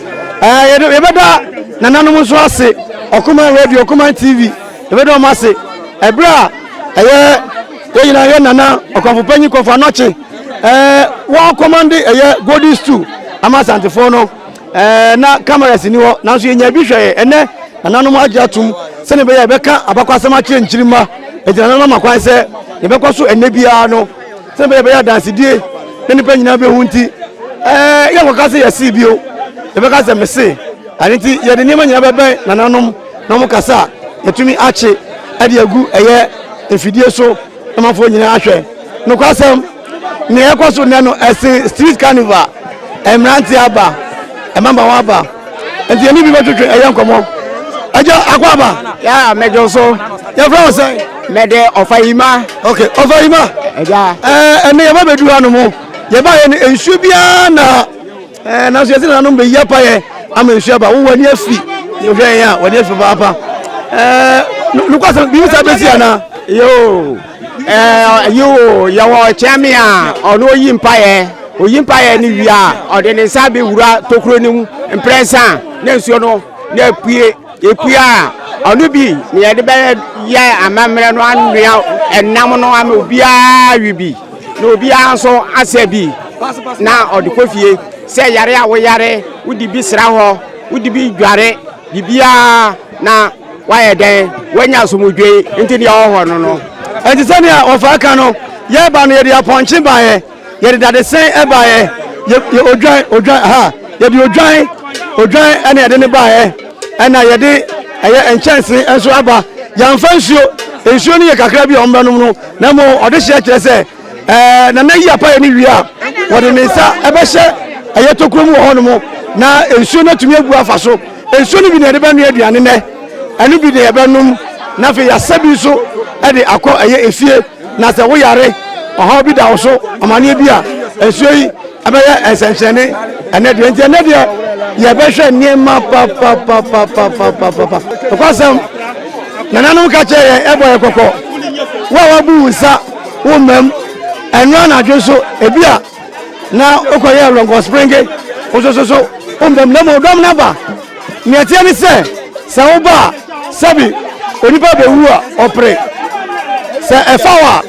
ɛɛ yɛbɛda nananom nso ase ɔkoman radio ɔkoman tv yɛbɛda wɔn ase ɛberɛ a ɛyɛ yɛn nyinaa yɛ nana ɔkɔmfo panyin kɔmfo anɔkye ɛɛ wɔn kɔmande ɛyɛ golden stool ama asantefoɔ no Ɛɛ, na cameras nni hɔ, nanso yɛnya bi hwɛe. Ɛnnɛ, nananom agye atom sɛnea ɛbɛyɛ a yɛbɛka abakwasɛm akyerɛ nkyirimma. Enti nananom ama kwan sɛ yɛbɛkɔ so ɛnnɛ biara no, sɛnea ɛbɛyɛ yɛbɛyɛ adansedie na nnipa nyinaa bɛhu nti, ɛɛ, yɛnkɔka sɛ yɛsee bio, yɛbɛka sɛ mese. Ɛno nti, yɛde nneɛma nyinaa bɛbɛn nananom na wɔn kasa a yɛtumi akye de agu ɛyɛ mfidie so na amanfoɔ nyinaa ahwɛ. Nokwasɛm, nea ɛkɔ so nnɛ no ɛsen street carnival. Mmeranteɛ aba, mmabaawa aba, nti yɛne bi bɛtwetwe ɛyɛ nkɔmmɔ. Agya akɔ aba. Ya mɛdwo so. Yɛfrɛ wo sɛn? Mɛde Ɔfayima. Ok, Ɔfayima. Agya. Ɛɛ ɛnɛ yɛba bɛduru ha nom. Yɛba yɛ no nsuo biara na Ɛɛ nanso yɛsɛ nananom bɛyi apayɛ ama nsuo aba wo w'ani afi wohwɛ yɛn a w'ani afi papaapa ɛɛ nokwasɛm biribi saa bɛsi anaa yoo ɛɛ yoo yɛwɔ kyɛnme a ɔno oyi mpaeɛ oyi mpaeɛ no wie a ɔde ne nsa bɛwura tokuro no mu mprɛnsa na nsuo no na apue epue a ɔno bi na yɛde bɛyɛ amammerɛ no anoa ɛnam no ama obiara wi bi na obiara nso asɛ bi na ɔde kɔ fie sɛ yare a woyare wode bi sra hɔ wode bi dware biribiara na wayɛ dɛn wanya asomdwoe nti deɛ ɔwɔ hɔ no no. Ɛnti sɛnea wɔfa ka no yɛba no yɛde apɔnkye baeɛ yɛde dadesɛn baeɛ yɛ yɛ odwan odwan ha yɛde odwan odwan ɛna yɛde ne baeɛ ɛna yɛde ɛyɛ nkyɛnse nso aba yɛnfa nsuo nsuo no yɛ kakra bi a wɔn bɛnom no na mmom ɔde hyɛ kyerɛ sɛ ɛɛ nana yi apayɛ no wie a wɔde ne nsa ɛbɛhyɛ ɛyɛ tokuro mu wɔ hɔnom na nsuo no atumi agu afa so. Nsuo no bi na yɛde bɛnoa aduane nnɛ, ɛno bi na yɛbɛnom, na afei yɛasa bi nso de akɔ ɛyɛ efie. Na sɛ woyare, ɔhaw bi da wo so, amaneɛ bi a, nsuo yi ɛbɛyɛ nsɛnkyerɛnne ɛnɛ deɛ. Nti ɛnɛ deɛ yɛbɛhwɛ nneɛma papapapapapapa. Nokwasɛm, nananom ka kyerɛ yɛn, ɛbɔ yɛ kɔkɔ, wo a wabu wo nsa wo mmam ɛno anadwo nso ebi a na wokɔyɛ lɔnkɔ springe wosososo wo mmam, na mmom dɔm no aba. Nea ɛteɛ ne sɛ, sɛ woba a, sɛbi onipa bɛwu a, ɔpere. Sɛ ɛfa wo a,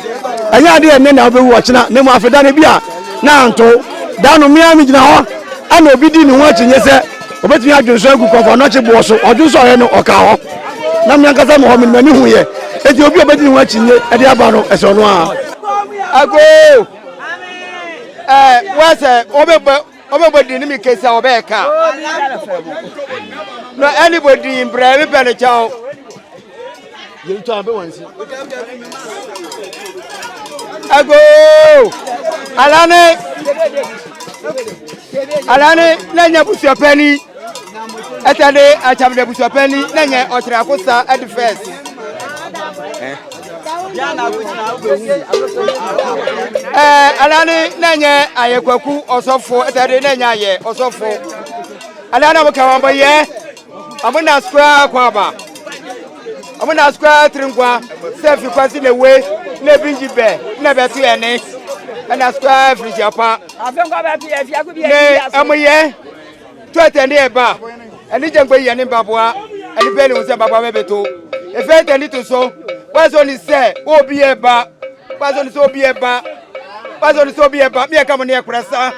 ɛnyɛ adeɛ ɛnnɛ na wobɛwu, ɔkyena, na mmom afeda no bi a na anto wo. Da no, me ara megyina hɔ ɛna obi di ne ho akyinnye sɛ obɛtumi adwonsɔ agu kɔmfɔ anɔkye boɔ so. Ɔdwonsɔeɛ no, ɔkaa hɔ. Na me ankasa mewɔ hɔ, mede m'ani huiɛ. Enti obi a obɛdi ne ho akyinnye de aba no, ɛsɛ ɔno ara. Ago! Ɛɛ, wɔsɛ wɔbɛbɔ. Ɔbɛbɔ din ne mi kesi a ɔbɛyɛ ka. Na ɛne bɔ din brɛ mi pɛ ne kyɛw. Ago alane alane na nya busuapɛni ɛtɛ de akyamde busuapɛni na nya ɔkyerɛ akosa ɛde fɛs. Ɛɛ alane na nyɛ ayɛ kwaku ɔsɔfo ɛtɛde na nyɛ ayɛ ɔsɔfo alane na mo ka wɔn bɔ yɛ ɔmo na sukuu kwan aba ɔmo na sukuu tiri nkwa sɛ fi kwasi na ewe na ebi ngyi bɛ na bɛ to yɛ ne ɛna sukuu firi hyɛ pa ne ɛmo yɛ. To ɛtɛ ne ɛba ɛne gya nkɔ yɛ ne mpaboa ɛne pɛ ne ho sɛ mpaboa bɛ bɛto efe ɛtɛ ne to so wɔsɔ ne sɛ obi yɛ ba wɔsɔ ne sɛ obi yɛ ba wɔsɔ ne sɛ obi yɛ ba mi yɛ ka mo ne yɛ kura sa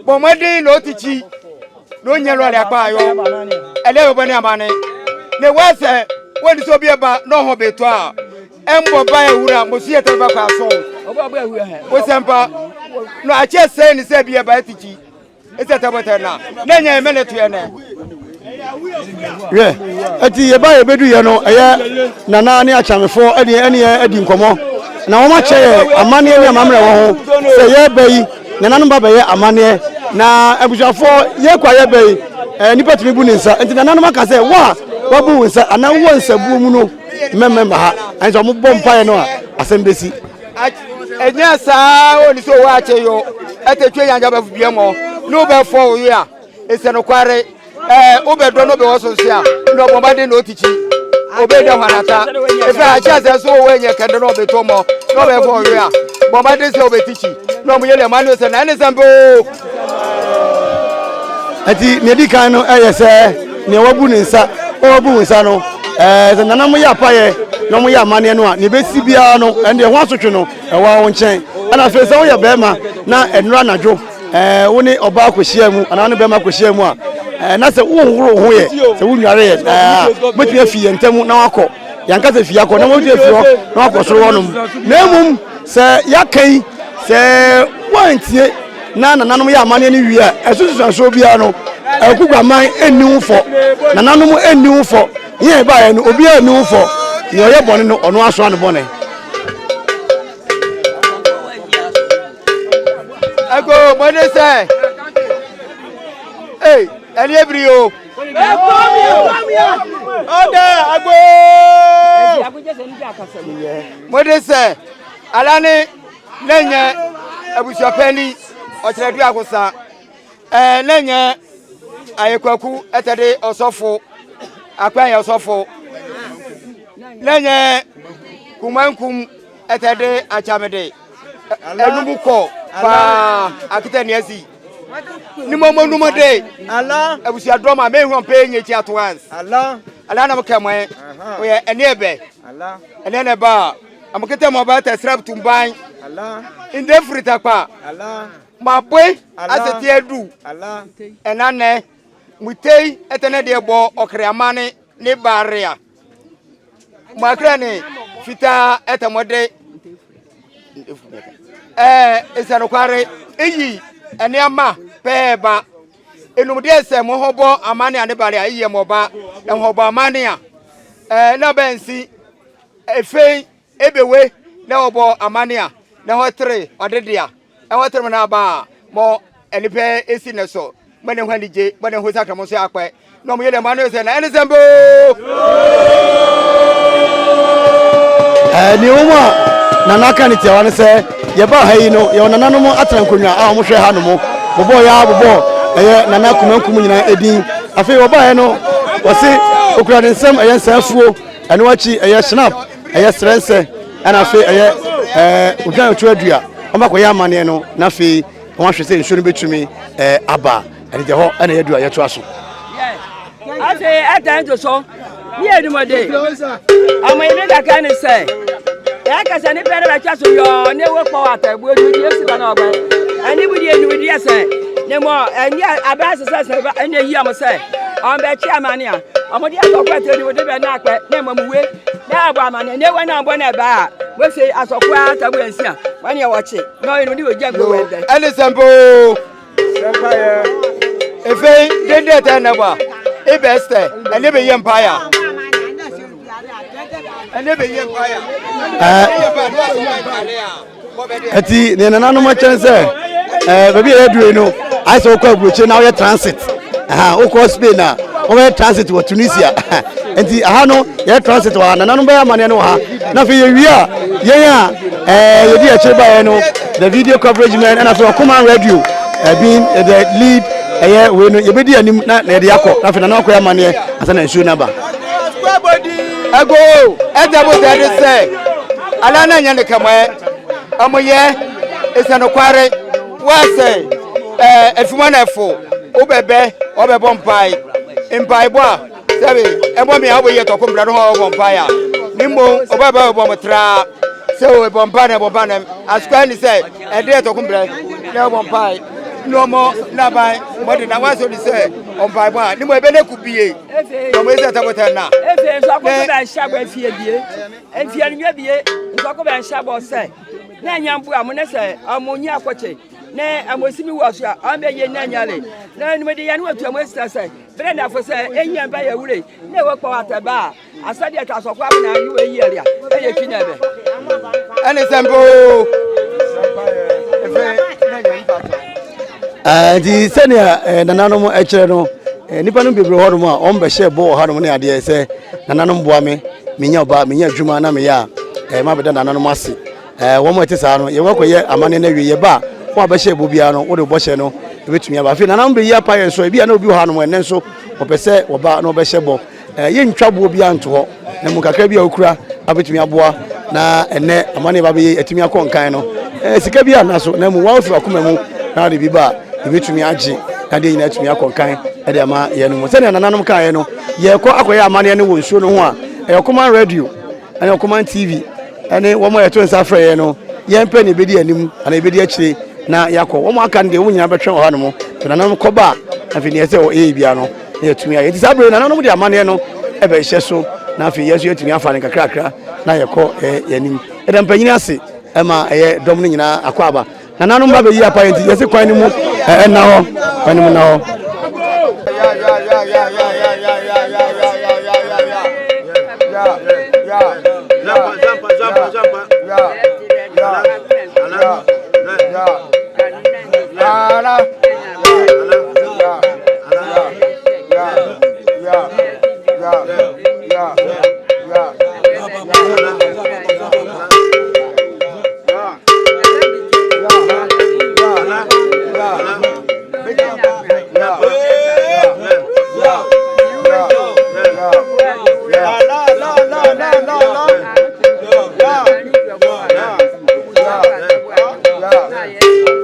bɔn mɔden na otikyi na onye lɔri akpa ayɔ ɛnɛ bɛ bɔ ne amane ne wɔsɛ wɔn ne sɛ obi yɛ ba na ɔhɔ bɛto a ɛmbɔ ba yɛ wura mo so yɛ tɛ ba kɔ aso wosɛmpa na akyɛ sɛ ne sɛ bi yɛ ba ɛtikyi. Ese tɛbɔtɛ na na nya ɛmɛ ne toɛ nɛ. Hwɛ, ɛti yɛba yɛbɛdu yɛ no ɛyɛ nana ne akyamefoɔ ɛne ɛne yɛ adi nkɔmɔ na wɔn akyɛ yɛ amanneɛ ne amammerɛ wɔ ho sɛ yɛreba yi nananom ba bɛyɛ amanneɛ na abusuafoɔ yɛkɔ a yɛba yi ɛɛ nipa tumi bu ne nsa nti nananom aka sɛ wo a wabu wo nsa anaa wowɔ nsabuo mu no mmɛmmɛ mma ha ɛnso wɔn bɔ mpaeɛ no a asɛm bɛsi. Ɛnyɛ saa o ni sɛ owó akyɛ yɔ ɛtɛ twɛ yanja bɛ bia mɔ ne wo bɛ fɔ oyo a esɛ no kware ɛɛ wo bɛ dɔ no bɛ wɔ so nso a na ɔbɔn ba de na otikyi obe dɛ hwanata efe akyɛ sɛ so owó ɛnyɛ kɛndɛ na ɔbɛ tɔ mɔ na ɔbɛ fɔ oyo a bɔn ba de sɛ ɔbɛ tikyi na ɔmo yɛ lɛ ma ne sɛ na ɛne sɛ mpe o. Ɛti nea edi kan no ɛyɛ sɛ nea wabu ne nsa wabu nsa no ɛɛ sɛ nana mo yɛ apayɛ na mo yɛ amaneɛ no a nea ebesi biara no ɛnde ɛho asotwe no ɛwɔ wɔn nkyɛn. Ɛna afei sɛ woyɛ bɛrima na ɛnora anadwo ɛɛ wo ne ɔbaa kɔhyia mu anaa ne bɛrima kɔhyia mu a ɛɛ na sɛ wonhoro wo ho yɛ sɛ wonware yɛ ɛɛ wobɛtumi afi yɛn ntam na wakɔ yɛn ankasa fie akɔ na wobɛtumi afi hɔ na wakɔ soro hɔnom. Na mmom sɛ yɛaka yi sɛ woantie na nananom yɛ amanneɛ no wie a, ɛso nsusuansoɔ biara no, Akuguaman nni ho fɔ, nananom nni ho fɔ, yɛn baeɛ no, obiara nni ho fɔ. Nea ɔyɛ bɔne no, ɔno asoa ne bɔne. Ago mɔde sɛ, ei, ɛne ebiri o. Ɔdɛ ago. Mɔde sɛ, ala ne. Na nyɛ abusuapanyin ɔkyerɛdua akosa ɛɛ na nyɛ ayekwaku ɛtɛde ɔsɔfo akwan yɛ ɔsɔfo na nyɛ kumankum ɛtɛde akyamede ɛnum kɔ paa akita ni asi ni mo mo num de abusuadɔm a mehu ɔmpɛ nyɛ kyi ato ans ala na mo kɛmɛ oyɛ ɛne ɛbɛ ɛne ɛna ba Amokete mo ba ta srab tumban. Inde frita kwa. Ma boy asete adu. Ena ne mutei etene de bo okre amane ne baria. Mo akra ne fitaa etemode. Eh esanokware eyi nneɛma pɛɛ ba. Enum deɛ sɛ mo ho bɔ amane a ne baria eyi mo ba. Ɛho bɔ amane a. Eh na bɛnsi Afei ebewe na wɔbɔ amane a na hɔ tere ɔde dea ɛhɔ tere mo na aba a mo nnipa esi ne so. Bɔ ne ho anigye, bɔ ne ho sakra mo nso akpɛ. Na ɔmo yɛ dɛ mo ano sɛ na ɛne sɛ mboo. Ɛɛ nea ɛwɔ mu a nana aka ne tiawa ne sɛ yɛbaa ha yi no yɛwɔ nananom atena nkonnwa a wɔhwɛ ha nom bobɔɔ yɛ bobɔɔ ɛyɛ nana kumankum nyinaa edin afei wɔbaeɛ no wɔse okura ne nsam ɛyɛ nsaafuo ɛno akyi ɛyɛ snap ɛyɛ serɛnsɛ ɛna afei ɛyɛ ɛɛ odwan otu adua wɔn akɔyɛ amanneɛ no na afei wɔn ahwɛ sɛ nsuo no bɛtumi ɛɛ aba ɛne deɛ hɔ ɛna yɛdu a yɛtoa so. Afei ɛda nto so ne yɛ adwumɔden ɔmo yi mi kakra ne sɛ yɛakasa ne pɛ ne bɛtwa so yɔɔ ne wo kpɔ atɛbuo du deɛ si ba na ɔbɛ ɛne mu deɛ num deɛ sɛ ne mɔ ɛne abɛ asesɛ sɛ ɛne yi ɔmo sɛ ɔmo bɛkye amane a ɔmo de asɔkɔ ɛtɛ ne wo de bɛ na akpɛ ne mɔ mu we na abɔ amane ne wɔ na abɔ na ɛbɛ a wose asɔkɔ atabu ɛnsia wɔne ɛwɔ kye na ɔyɛ no de wɔ gya nko wɔ ɛdɛ ɛne sɛ mpoo Efei dede tɛ ne bɔ ibɛ sɛ ɛne bɛ yɛ mpaeɛ ɛne bɛ yɛ mpaeɛ. Ɛti ne nananom akyɛn sɛ ɛɛ baabi a yɛaduru yi no ayɛ sɛ wokɔ aburokyire na woyɛ transit wokɔ Spain a wɔbɛyɛ transit wɔ Tunisia nti aha no yɛ transit wɔ ha nananom bɛyɛ amanneɛ no wɔ ha na afei yɛwie a yɛn a ɛɛ yɛdi akyire baeɛ no the video coverage men ɛna afei ɔkoman radio ɛbi the lead ɛyɛ wei no yɛbɛdi anim na na yɛde akɔ na afei nananom akɔyɛ amanneɛ ansa na nsuo no aba. Ɛgo ɛdɛ bo sɛ ɛde sɛ ala na nyɛ ne kɛmɛ ɔmo yɛ esɛ nokware wɔsɛ ɛɛ efuma na ɛfo wobɛbɛ ɔbɛbɔ mpae mpaebɔ a sɛbi ɛbɔ mi a wobɛyɛ tɔko mbra no hɔ ɔbɔ mpae a ne mbo ɔbɛbɛ ɔbɔ mo traa sɛ ɔbɔ mpae na ɛbɔ mpae na asukwa ni sɛ ɛde tɔko mbra na ɛbɔ mpae na ɔmɔ n'aban mɔde na wɔasɔ ni sɛ ɔmpaebɔ a ne mo ɛbɛ ne ku bie na ɔmo esɛ tɛbɔtɛ na. Efe nso akɔkɔ bɛ nhyɛ abɔ efie bie efie no nyɛ bie nso akɔ bɛ nhyɛ abɔ sɛ na anya mbo a mo ne sɛ ɔmo nyi akɔkye ne ɔmo si mi wɔ so a ɔmo bɛ yie na anya le na enum de yɛ no wɔtu ɔmo esita sɛ bere na fo sɛ enyi ɛmba yɛ wure na ɛwɔ kpɔ atɛ ba a asɛdeɛ twa asɔkɔ abo na ayi wɔ eyi ɛlea ɛyɛ twi na ɛbɛ. Ɛne sɛ mpo nti sɛnea nananom kyerɛ no nnipa no bebree hɔnom a wɔn bɛhyɛ bɔ wɔ hanom ne adeɛ sɛ nananom boa me menya ɔba menya adwuma na meyɛ a ɛɛ mabɛda nananom ase ɛɛ wɔn a ɛte saa no yɛwɔ akɔyɛ amanneɛ no awie yɛba a wɔn a bɛhyɛ bɔ biara no wode bɔhyɛ no ebɛtumi aba afei nananom bɛyi apa yɛn so ebi a na obi wɔ hanom ɛnɛ nso wɔpɛ sɛ wɔba na wɔbɛhyɛ bɔ Yɛntwa boɔ biara nto hɔ, na mmom kakra bi a wokura abɛtumi aboa na ɛnɛ amanneɛ ba bɛyɛ atumi akɔ nkan no. Sika bi anna so, na mmom woafi wakoma mu na wode bi ba a, yɛbɛtumi agye na adeɛ nyinaa atumi akɔ nkan de ama yɛn no mu. Sɛdeɛ nananom kaeɛ no, yɛrekɔ akɔyɛ amanneɛ no wɔ nsuo no ho a, ɛyɛ Ɔkoman Radio ne Ɔkoman TV ne wɔn a yɛto nsa frɛ yɛn no, yɛn pɛ na yɛbɛdi anim anaa yɛbɛdi akyire na yɛakɔ. Wɔn aka no deɛ, wɔn nyinaa bɛtwɛn wɔ hanom. Sɛ nananom kɔba a, afei deɛ ɛsɛ sɛ wɔyɛ biara no, na yɛatumi ayɛ. Nti saa bere nananom de amanneɛ no ɛbɛhyɛ so na afei yɛn nso yɛatumi afa no nkakrakra na yɛkɔ yɛn anim. Yɛda mpanyin ase ɛma ɛyɛ dɔm no nyinaa akɔ aba. Nananom ba bɛyi apa yɛn nti yɛse kwan no mu ɛnna hɔ, kwan no mu nna hɔ.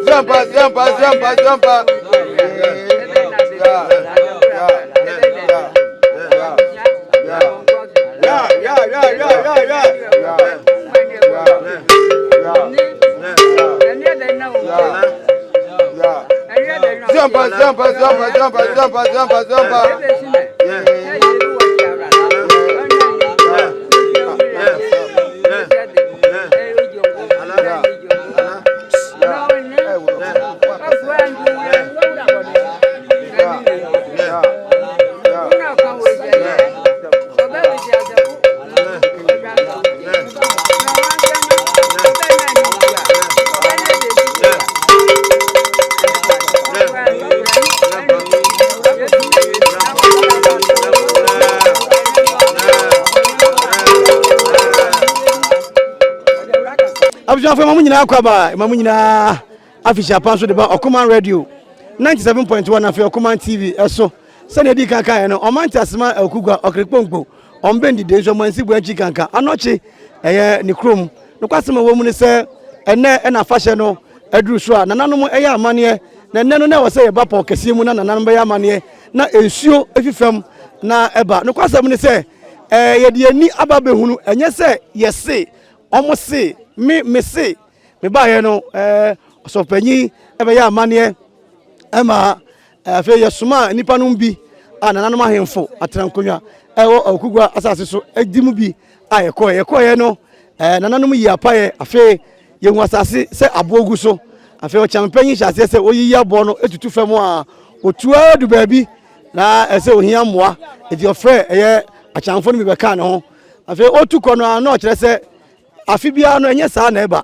Zampa, zampa, zampa, zampa. Zampa, zampa, zampa, zampa, zampa, zampa, zampa. Abusuafo ɛma mo nyinaa kɔ aba ɛma mo nyinaa afihyia pa nso de ba Ɔkoman Radio 97.1 afei Ɔkoman TV ɛso sɛnea edi kan kan yɛ no ɔman te asema ɛkugua ɔkere ɔmbɛn dide nso ɔman si bu akyi kankan anɔkye ɛyɛ ne kurom nokwasɛm a ɛwɔ mu ne sɛ ɛnɛ ɛna afahyɛ no aduru so a nananom ɛyɛ amanneɛ na ɛnɛ no na ɛwɔ sɛ yɛba pɔw kɛseɛ mu na nananom bɛyɛ amanneɛ na nsuo efi fam na ɛba nokwasɛm ne sɛ ɛɛ yɛde ani aba bɛhunu ɛnyɛ sɛ yɛse wɔn se me me se mebaeɛ no ɛɛ ɔsɔfopanyin ɛbɛyɛ amanneɛ ɛma Afei yɛsomaa nnipa no bi a nananom ahemfo atena nkonnwa ɛwɔ Awukugua asase so di mu bi a yɛkɔɛ. Yɛkɔɛ no, nananom yi apaeɛ. Afei yɛhu asase sɛ aboɔ gu so. Afei ɔkyɛnpanyin hyɛ aseɛ sɛ ɔyiyi aboɔ no tutu fam a ɔtu ara du baabi na ɛsɛ ohia mmoa. Enti ɔfrɛ ɛyɛ akyɛnfo no bi bɛkaa ne ho. Afei ɔtu kɔ no a na ɔkyerɛ sɛ Afe biara no, ɛnyɛ saa na ɛba,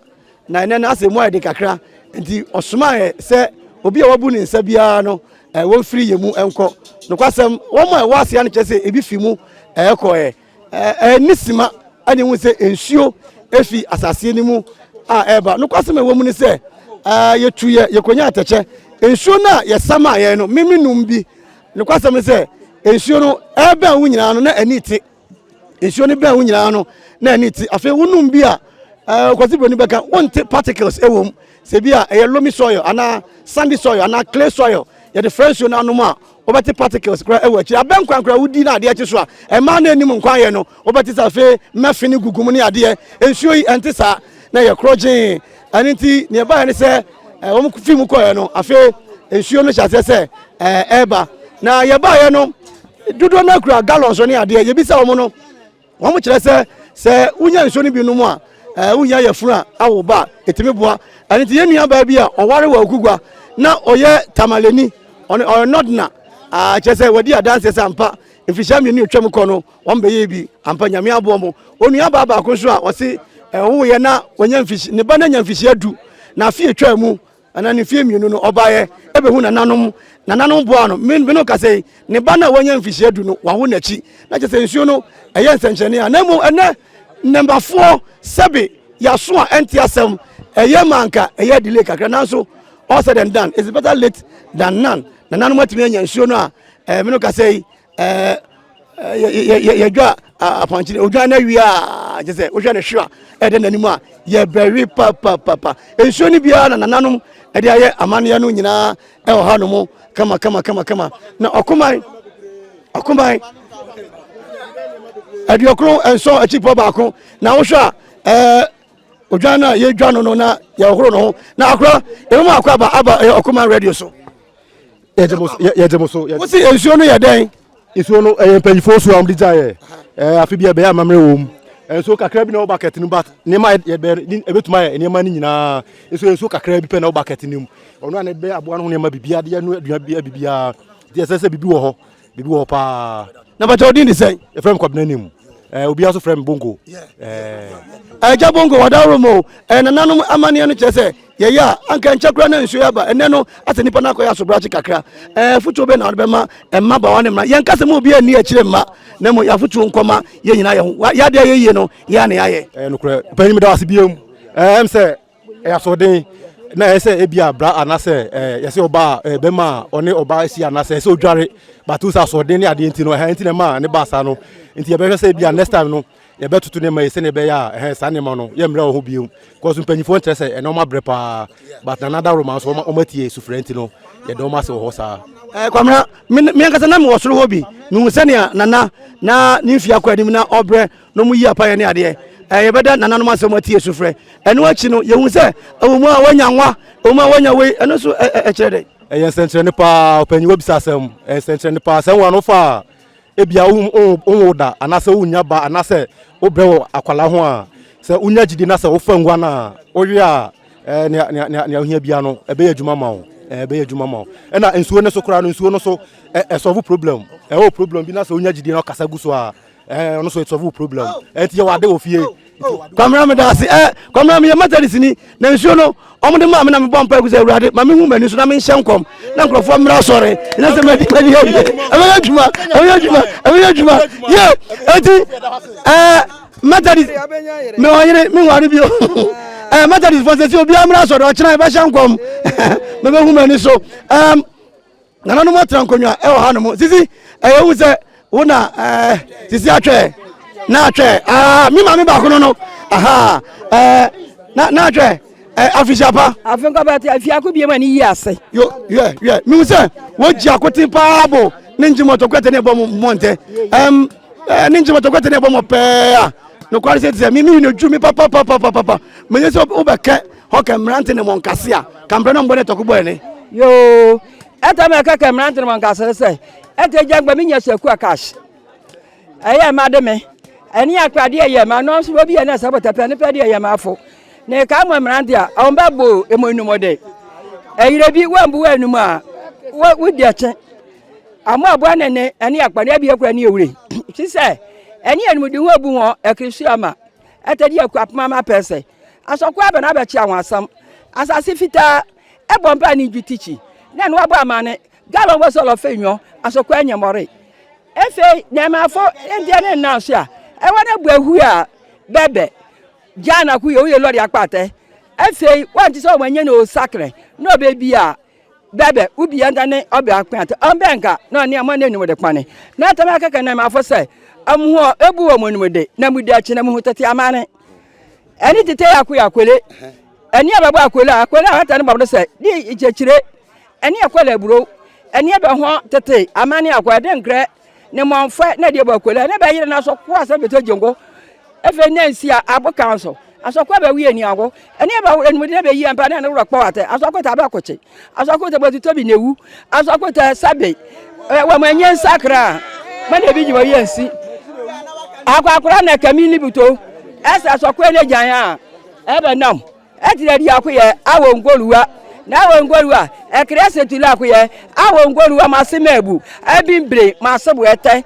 na ɛnnɛ no asɛ mu ayɛ den kakra. Enti ɔsomaa sɛ obi a wabu ne nsa biara no, wɔmfiri yɛn mu nkɔ. Nokwasɛm, wɔn a ɛwɔ ase no kyerɛ sɛ ebi fi mu kɔɛ. Ɛnni sima ɛne hu sɛ nsuo efi asase no mu a ɛreba. Nokwasɛm a ɛwɔ mu ne sɛ, yɛtu yɛ yɛkɔnya atɛkyɛ. Nsuo no a yɛsa maa yɛn no, meme nom bi. Nokwasɛm ne sɛ, nsuo no ɛrebɛn wo nyinaa no na ani te. nsuo no bɛn wo nyinaa no na ɛne ti afei wonom bi a ɛɛ kwasi buroni bɛka wonte particles ɛwɔ mu sɛ bi a ɛyɛ loamy soil anaa sandy soil anaa clay soil yɛde frɛ nsuo no anom a wobɛte particles koraa ɛwɔ akyiri abɛn kwan koraa wodi na adeɛ kye so a ɛmaa no anim nkwan yɛ no wobɛte sɛ afei mɛfe ne gugu mu ne adeɛ nsuo yi ɛnte saa na yɛ korɔ gyee ɛno nti nea ɛbaeɛ ne sɛ wɔn fi mu kɔɛ no afei nsuo no hyɛ aseɛ sɛ ɛɛba na yɛbaeɛ no Dodoɔ no akura gallons ne adeɛ. Yɛbisa wɔn no, wɔn kyerɛ sɛ sɛ wonya nsuo no bi nom a, ɛɛ wonya yafunu a awo ba a, ɛtumi boa. Ɛno nti yɛn nua baa bi a ɔware wɔ Akugua na ɔyɛ Tamaleni, ɔno ɔyɛ Nɔdena, kyerɛ sɛ wadi adanseɛ sɛ ampa mfirihyia mmienu atwam kɔ no wɔn bɛyɛ bi ampa Nyame aboɔ mo. Onua baa baako nso a ɔse ɛwoyɛ na wanya mfirihyia ne ba no anya mfirihyia du na afe atwa mu Ɛna ne mfeɛ mmienu no ɔbaeɛ ɛbɛhu nananom nananom boaa no me no kasa yi ne ba no a wanya mfihyia du no wawo n'akyi na kyerɛ sɛ nsuo no ɛyɛ nsɛnkyerɛnne a na mmom ɛnɛ nnɛmbafoɔ sɛbe yɛaso a ɛnte asɛm ɛyɛ ma anka ɛyɛ delay kakra nanso all said and done it's better late than none nananom atumi anya nsuo no a ɛɛ me no kasa yi ɛɛ yɛdwa apɔnkyene odwan no awie a kyɛ sɛ wohwɛ no hwe a ɛdɛ n'anim a yɛbɛwe papapapa nsuo no biara na nananom ɛde ayɛ amanneɛ no nyinaa ɛwɔ ha nom kama kama kama kama na ɔkoman ɔkoman aduokron nson akyipɔ baako na wohwɛ a ɛɛ odwan no a yɛdwa no no na yɛhoro no ho na akora yɛbɛma akɔ aba aba ɛyɛ ɔkoman radio so yɛgye mo so. Wosi nsuo no yɛ dɛn? Nsuo no ɛyɛ mpanyinfoɔ nsuo a wɔde gya yɛ. Ɛɛ afe bi ɛbɛyɛ amammerɛ wɔ mu. Nsuo kakra bi na ɛwɔ bucket no but nneɛma yɛbɛ ɛbɛtumi ayɛ nneɛma no nyinaa. Nso nsuo kakra bi pɛ na ɛwɔ bucket no mu. Ɔno a na ɛbɛyɛ aboa no ho nneɛma biribiara de yɛ aduane bi biribiara. Nti ɛsɛ sɛ biribi wɔ hɔ. Biribi wɔ hɔ paa. Na bàtà odin de sɛn? Yɛfrɛ me Kwabena Nim. Ɛɛ obiara nso frɛ me Bongo. Ɛɛ. Ɛgya Bongo wadaworo mu o. Ɛɛ nananom amanneɛ no kyerɛ sɛ Yɛyɛ a, anka ɛnkyɛ koraa na nsuo yi aba. Ɛnnɛ no, asɛ nnipa no akɔyɛ asobrakye kakra. Ɛɛ, afotuo bɛn na wode bɛma mmabaawa ne mmara? Yɛnka sɛ ma obiara nni akyire mma, na mmom yɛn afotuo nkɔma yɛn nyinaa yɛn ho. Yɛn adeɛ a ɛyɛ yie no, yɛn ara na yɛayɛ. Ɛyɛ nokorɛ. Panyin meda wo ase biom. Ɛɛ, ɛm sɛ ɛyɛ asoɔden na ɛyɛ sɛ ebia bra anaasɛ ɛɛ yɛsɛ ɔbaa ɛɛ bɛma a ɔne ɔbaa asi anaasɛ ɛsɛ odware but sɛ asoɔden ne adeɛ nti no ɛhɛn nti na ɛma ne baa saa no nti yɛbɛhwɛ sɛ ebia next time no yɛbɛtoto nneɛma yi sɛnea ɛbɛyɛ a ɛhɛn saa nneɛma no yɛmmerɛ wɔ ho bio because mpanyinfoɔ nkyerɛ sɛ ɛnɛ wɔn abrɛ paa but nana daworo nso wɔn wɔn atie sufrɛ nti no yɛda wɔn ase wɔ hɔ saa. Ɛɛ eh, Kwamina me me ankasa na mewɔ soro hɔ bi mehu sɛnea nana na ne mfie akɔ anim na ɔbrɛ na ɔmo yi apayɛ ne adeɛ ɛɛ eh, yɛbɛda nananom asɛm atie sufrɛ ɛno akyi no yɛhu sɛ ɛwɔ mu a wɔanya nwa ɛwɔ mu a wɔanya wei ɛno nso ɛkyerɛ dɛ. Ɛyɛ nsɛnkyerɛnne paa ɔpanyin wabisa asɛm ɛyɛ nsɛnkyerɛnne paa sɛ nwa no fa a Ebia wonwoo da anaasɛ wunnya ba anaasɛ wobrɛ wɔ akwadaa ho a, sɛ wunya gyidi na sɛ wofa nguan a, wowe a, ɛɛ nea nea nea nea ohia biara no, ɛbɛyɛ adwuma ma wo. Ɛɛ ɛbɛyɛ adwuma ma wo. Ɛna nsuo no so koraa no, nsuo no so ɛ ɛsɔvo problem. Ɛwɔ problem bi na sɛ wonya gyidi na ɔkasa gu so a, ɛɛ ɔno so ɛsɔvo problem. Ɛnti yɛwɔ ade wɔ fie. Kwamina meda ase ɛ Kwamina meyɛ Methodist ni na nsuo no wɔn de maa me na mebɔ mpa egu sɛ awurade ma mehu m'ani so na menhyɛ nkɔm na nkurɔfoɔ mmra asɔre na sɛ madi madi awie ɛbɛyɛ adwuma ɛbɛyɛ adwuma ɛbɛyɛ adwuma yɛ eti ɛɛ Methodist mewɔ yere menware bio ɛɛ. Ɛɛ Methodist fo sɛ obiara mmra asɔre ɔkyena yɛbɛhyɛ nkɔm. Mɛbɛhu m'ani so. Ɛɛm nananom atena nkonnwa ɛwɔ ha nom. Sisi ɛyɛ hu sɛ wo na ɛɛ sisi atwɛ na atwɛ aa mi maame baako no no aha ɛɛ na na atwɛ ɛɛ afisia pa. Afe nkɔbɛ te afiako bie ma ne yi ase. Yo yɛ yɛ mihu sɛ wogye akoten paa bo ne ngye mɔtɔ kɔtɛ ne ɛbɔ mo mmɔntɛ ɛm ɛɛ ne ngye mɔtɔ kɔtɛ ne ɛbɔ mo pɛɛ a nokware sɛ te sɛ mimi ne dwu mi papapapapapa menye sɛ wobɛkɛ hɔ kɛ mmerante ne mɔnkase a kamprɛ no mbɔ ne tɔko bɔɛ ne. Yoo ɛtɛ mɛ kɛkɛ mmerante ne mɔnkase sɛ ɛtɛ gya ngba mi nya sɛ kua cash ɛyɛ ma de me ɛne akora deɛ yɛ ma nɔnso obi yɛ ne sɛ bɔtɛpɛ ne pɛ deɛ yɛ ma afo ne ka mo mmerante a ɔn bɛ bo emu enum de ɛyerɛ bi wɔn bu wɔn enum a wɔ wodi ɛkye amo aboa ne ne ɛne akpa ne abie kura ne ewure ti sɛ ɛne enum de ho abu wɔn ɛkiri ama ɛtɛ de akura poma ma pɛ sɛ asɔkɔ abɛ na abɛkye àwọn asam asase fitaa ɛbɔ mpa ne dwi tikyi na ɛno abɔ amane galɔn wɔ sɔlɔ fɛ nyɔ asɔkɔ ɛnyɛmɔre efe nɛɛmafo ndeɛ ne nnan so a ɛwɔ ne bu ehu a bɛbɛ gyaa na ko yɛ woyɛ lɔri akpatɛ afei wɔnte sɛ wɔn anyɛ ne osakrɛ na ɔbɛ bi a bɛbɛ ubi yɛn ne ɔbɛ akpɛn ɔbɛ nka na ɔne ɛmɔ ne anim de kwane na atɛm akɛkɛ nɛɛmafo sɛ ɛmu ebu wɔn anim de na mu di akyi na mu hu tete amane ɛne tete yɛ akoyɛ akole ɛne ɛbɛbɔ akole a akole a wɔtɛ ne bɔbɔ sɛ di kyekyere ɛne ɛkɔlɛ aburo ɛne ɛbɛ ho tete amane akɔ ɛde nkrɛ ne mɔnfɛ na ɛde bɔ akole ɛne bɛyere na so ko asɛ bɛtɔ gyengo efe ne nsi a abo kan so asɔkɔ bɛ wie ni ago ɛne ɛbɛ enum de bɛ yi mpa ne ne wura kpɔ atɛ asɔkɔ ta bɛ kɔkye asɔkɔ ta bɛ tutu bi ne wu asɔkɔ ta sabe ɛ wɔn enye nsakra mɛ na ebi gyi wɔ yɛ nsi akɔ akora na kɛmi ni buto ɛsɛ asɔkɔ ne gyan a ɛbɛ nam ɛtìrɛ di akoyɛ awɔ ngoluwa na awɔ ngoluwa ɛkiri ɛsɛ tuli akoyɛ awɔ ngoluwa ma se mɛbu ɛbi mbire ma se bu ɛtɛ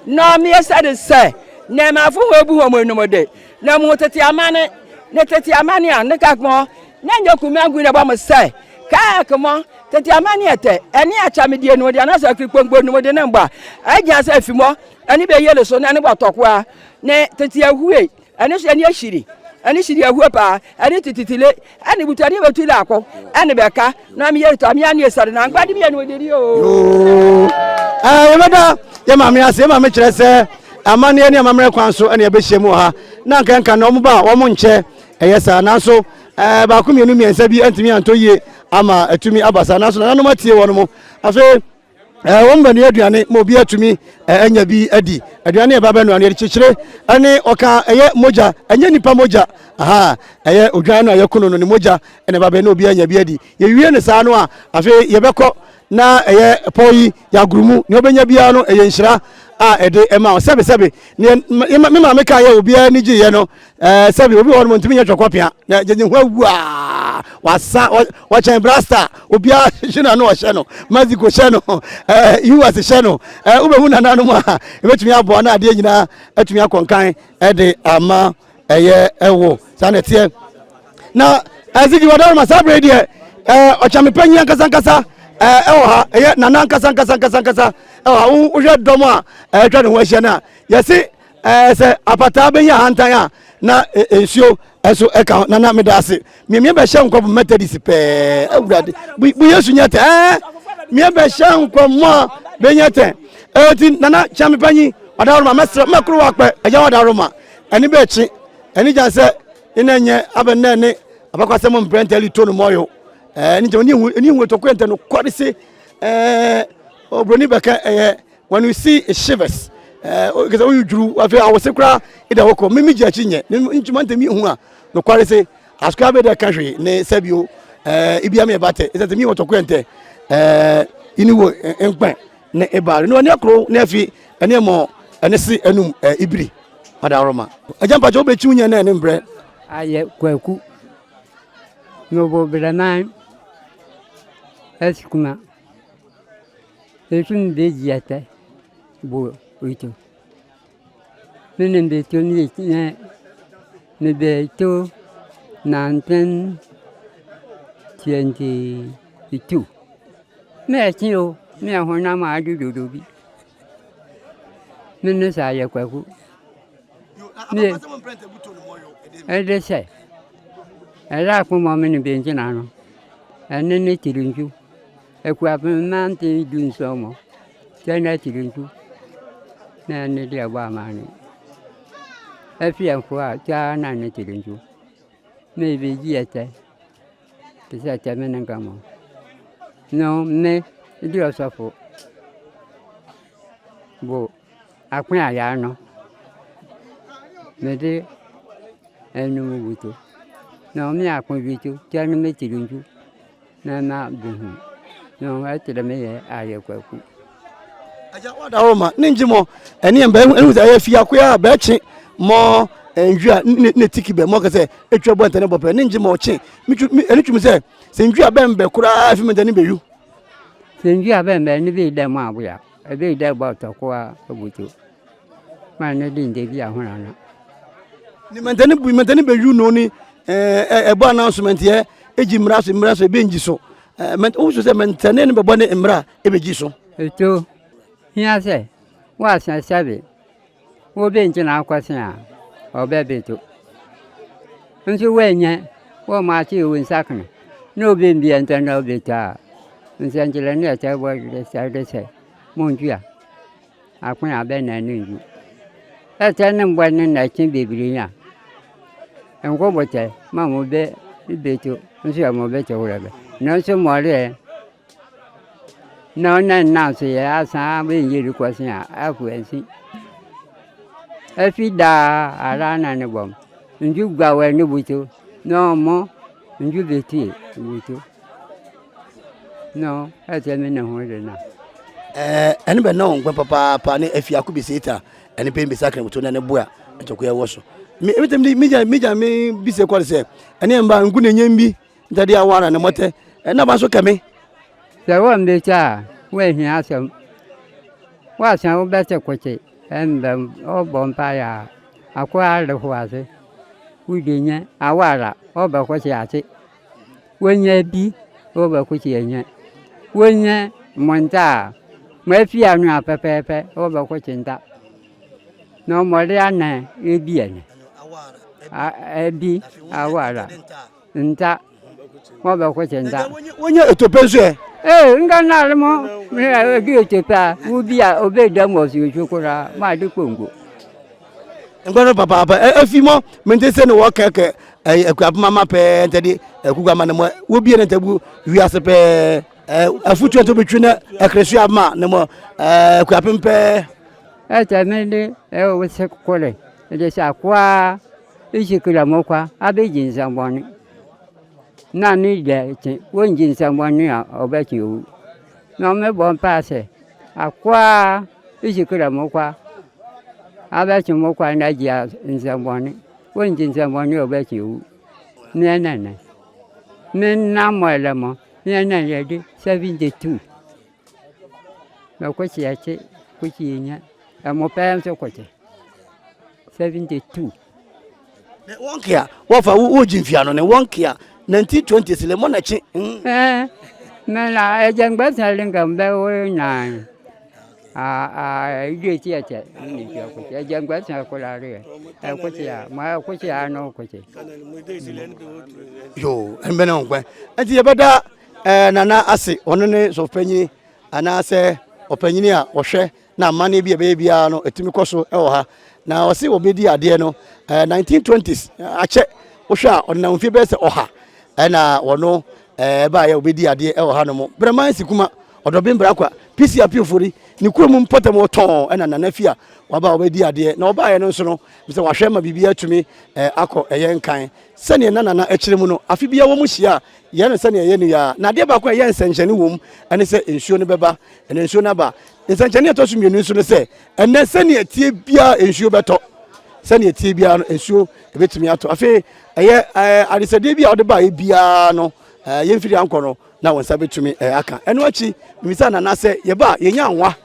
na ɔmi ɛsɛ de sɛ nɛɛmafo ho ebu wɔn enum de na mu tete amane ne tete amane a ne ka kpɔn ne nye kuma ngu na bɔ mo sɛ kaa kpɔn tete amane ɛtɛ ɛne akyamidie no de anasɛ akiri kpongbo no de ne mbɔ a ɛgyina sɛ efimɔ ɛne bɛ yele so na ɛne bɔ tɔkoa ne tete ahue ɛne so ɛne ahyiri ɛne hyiri ahue paa ɛne titetile ɛne butu ɛne bɛtu le akɔ ɛne bɛka na mi yɛ tɔ mi ani esɔre na ngbadi mi yɛ no de o. Ɛɛ yɛbɛda yɛ maame ase yɛ maame kyerɛ sɛ amanneɛ ne amammerɛ kwan so ɛne yɛbɛhyia mu wɔ ha na nka nka na wɔn ba a wɔn nkyɛ ɛyɛ saa nanso ɛɛ baako mmienu mmiɛnsa bi ntumi antɔ yie ama atumi aba saa nanso nananom atie wɔn mo afei ɛɛ wɔn bɛnua aduane ma obi atumi ɛɛ anya bi adi aduane a ɛba bɛnua no yɛde kyekyere ɛne ɔka ɛyɛ mogya ɛnyɛ nipa mogya aha ɛyɛ odwan no a yɛkono no ne mogya ɛna ɛba bɛn na obi anya bi adi yɛwie ne saa no a afei yɛbɛkɔ na ɛyɛ pɔw yi yɛagoro mu nea ɔbɛnya biara no ɛyɛ nhyira a ɛde ɛma wo sɛbesɛbe ne me maame ka yɛ obiara ani gyeeɛ no ɛɛ sɛbe obi wɔ hɔ no ntumi nyɛ twɛkɔpea na gyegye ho awu a wasa wɔkyɛn brasta obiara hye na no ɔhyɛ no Mexico hyɛ no ɛɛ US hyɛ no ɛɛ wobɛhu nananom a ɛbɛtumi aboa na adeɛ nyinaa atumi akɔnkan ɛde ama ɛyɛ ɛwo saa na ɛteɛ na ɛsigi wɔdɔrɔ ma saa bere deɛ ɛɛ ɔkyɛmepɛ nyi ankasa ankasa ɛɛ ɛwɔ ha ɛyɛ nana ankasa ankasa ankasa ankasa ɛwɔ ha wohwɛ dɔm a ɛretwa ne ho ahyia no a yɛsi ɛɛ sɛ apataa bɛnya ahantan a na nsuo ɛso ɛka ho nana meda ase mmiɛ bɛhyɛ nkɔm Methodist pɛɛ awurade bu yesu nyɛ tɛ ɛɛ mmiɛ bɛhyɛ nkɔm a bɛnyɛ tɛ ɛti nana kyɛmepɛ nyi ɔdaworo ma mɛsrɛ mɛkoro wakpɛ ɛgya ɔdaworo ma ɛne bɛkyi ɛne gya sɛ ina nyɛ abɛ nɛ ne abakwasɛm mprɛntɛ li to no mɔyo ɛɛ ne gyɛ ne hu ne hu tɔkɔ ntɛ no kɔre se ɛɛ obroni bɛka ɛyɛ when you see it shivers ɛɛ kɛsɛ oyi duru afei awose koraa ɛda hɔ kɔ mimi gye akyi nyɛ ne ntoma ntɛmi hu a nokware se asoka bɛ dɛ ka hwee ne sɛbio ɛɛ ibi ame ba tɛ ɛsɛ mi wɔ tɔkɔ ntɛ ɛɛ ini wo nkpɛn ne ebaare ne ɔne akoro ne afi ɛne ɛmɔ ɛne se ɛnum ɛɛ ibiri ɔda agya mpakyɛ wobɛkyi wo nyɛ na ɛne mbrɛ ayɛ kwaku nobo breman esukuma esun be jiɛtɛ bo ito mene be to ne ne me be to 1922 me akyi o me honam adu dodo bi me ne sa ayɛ kwaku me ɛde sɛ. Ɛda akoma me ne bengyina no, ɛne ne tirinju. Akuapem mante du nson mo, sɛ na tirinju na ɛne deɛ ɛbɔ amane. Afi ɛnko a kyaa na ne tirinju. Na ebegye ɛtɛ te sɛ ɛtɛ me ne nka mo. No me di ɔsɔfo bo akwe ayaa no mede ɛnum buto na ɔme ako bi to kyɛ no me tiri ntu na ma behu na ɔkyerɛ me yɛ ayɛ kwaku. Agya wada hɔ ma ne ngye mɔ ɛne ɛmbɛ ɛhu sɛ ɛyɛ fiakoya a bɛkye mɔ ndwi a ne tiki bɛ mɔ kɛsɛ etwa bɔ ntɛne bɔ pɛ ne ngye mɔ ɔkye ɛne twum sɛ sɛ ndwi a bɛmbɛ koraa fi mɛntɛne bɛyu. Sɛ ndwi a bɛmbɛ ne bi dɛ mɔ aboya ebi dɛ bɔ tɔkoa obutu ma ne di nde bi ahona na. Ne mɛntɛne bu mɛntɛne bɛyu no ne ɛɛ ɛbɔ announcement yɛ egyi mmara so mmara so ebe ngyi so ɛɛ mɛntɛ wosu sɛ mɛntɛne ne bɛbɔ ne mmara ebegyi so. Eto hia sɛ woasan sɛbe wobengyina akɔse a ɔbɛbeto. Nso woannya wɔ mo ase wo nsa kene na obembia ntɛ na ɔbeto a, nsɛnkyerɛnne a ɛkyɛ bɔ de sɛ de sɛ montua ako a bɛ na ne ngu. Ɛkyɛ ne mbɔ ne na ɛkye bebree a nko botɛ ma mo bɛ beto nso yɛ mo bɛkyɛ worɛ bɛ. Nanso mɔreɛ Na ɔna nna so yɛ asan abɛnyɛ di kɔse a afo ansi. Afi daa ara na ne bɔm. Nju gua wɔ ne buto na ɔmo nju betie buto. Na ɛsɛ me ne ho de na. Ɛɛ ɛne bɛ na wɔn papaapa ne afi ako bi seta ɛne pɛn bisa kene buto na ne boa ntɔkwa ɛwɔ so. Me me me gya me gya me bisa kɔre sɛ ɛne mba ngu ne nyɛ bi Ntade a wɔara ne mmɔtɛ na ba so kɛme. Sɛ wɔmmɛtwa a, woahia asɛm. Woasan wobɛte kokye ɛmbɛ ɔbɔ mpaeɛ a, akoa reho ase. Wode nya awara ɔbɛ kokye ase. Wonya bi ɔbɛ kokye anya. Wonya monta a, mo afi ano a pɛpɛɛpɛ ɔbɛ kokye nta. Na ɔmɔde ana ebi ɛnɛ. Ebi awara. Nta. Mo bɛ ko cɛ nta. Wonye etope nso ɛ. Ee nka naare mo edi etope a wobi a obe da mo ɔsi osu koraa mo ade kongo. Nkwa no papaapa efi mo mente sɛ ne wɔ kɛkɛ akuapem ama pɛɛ ntɛde akugu ama ne mo wobie ne ntabu wiase pɛɛ afutuo nto betwi ne ɛkresu ama ne mo akuapem pɛɛ. Ɛtɛ me de ɛwɔ se kore ɛde sɛ akoa Isikira mo kwa abegye nsɛmmɔne, na ne deɛ kye wongye nsɛmmɔne a ɔbɛkye owu. Na mebɔ mpae sɛ, akoa isikira mo kwa abɛkye mo kwa na agye nsɛmmɔne, wongye nsɛmmɔne a ɔbɛkye owu. Ne ɛnɛnɛ, me nam mo ɛlɛ mo, ne ɛnɛ yɛde 72. Na kɔkye akye, kɔkye nya, ɛmo pɛɛ nso kɔkye. 72. Ne wɔn kea wɔfa wo wo gyimfia no ne wɔn kea 1920 le mɔ n'akyi. Ɛɛ mɛ na ɛjɛ ŋgbɛ sɛ le nka mbɛ wo nyan a a idu eti ɛkyɛ ne ntua kɔkye ɛjɛ ŋgbɛ sɛ ko la re ɛ kɔkye a mɔ ɛ kɔkye a no kɔkye. Yoo ɛnbɛ ne wɔn kwan ɛnti yɛbɛda ɛɛ nana ase ɔno ne sɔfopanyini anaasɛ ɔpanyini a ɔhwɛ na amanneɛ bi a ɛbɛyɛ biara no ɛtumi kɔ so wɔ ha na ɔse wɔbɛdi adeɛ no 1920s akyɛ wohwɛ a ɔnenam mfie bɛyɛ sɛ ɔha ɛna wɔno ɛbaeɛ wɔbɛdi adeɛ wɔ ha no mo brɛman sikuma ɔdɔben brakwa pc apiofori ne kurom mpɔtam ɔtɔn ɛna nana fi a waba wɔbɛdi adeɛ na ɔbaeɛ no nso no sɛ wahwɛ ma biribi atumi akɔ ɛyɛ nkan sɛdeɛ na nana akyerɛ mu no afe biara wɔn hyia a yɛ no sɛdeɛ ɛyɛ no yɛ a na adeɛ baako a ɛyɛ nsɛnkyɛnne wɔ mu ɛne sɛ nsuo no bɛba ɛna nsuo no aba Nsɛnkyerɛnne a ɛtɔ so mmienu nso ne sɛ, ɛnnɛ sɛnea ɛteɛ biara nsuo bɛtɔ. Sɛnea ɛteɛ biara no nsuo ɛbɛtumi atɔ. Afei ɛyɛ ɛɛ adesɛdeɛ bi a wɔde baeɛ biara no ɛɛ yɛmfiri ankɔ no na wɔn nsa bɛtumi ɛɛ aka. Ɛno akyi mmisa nana sɛ yɛba a yɛnya nwa.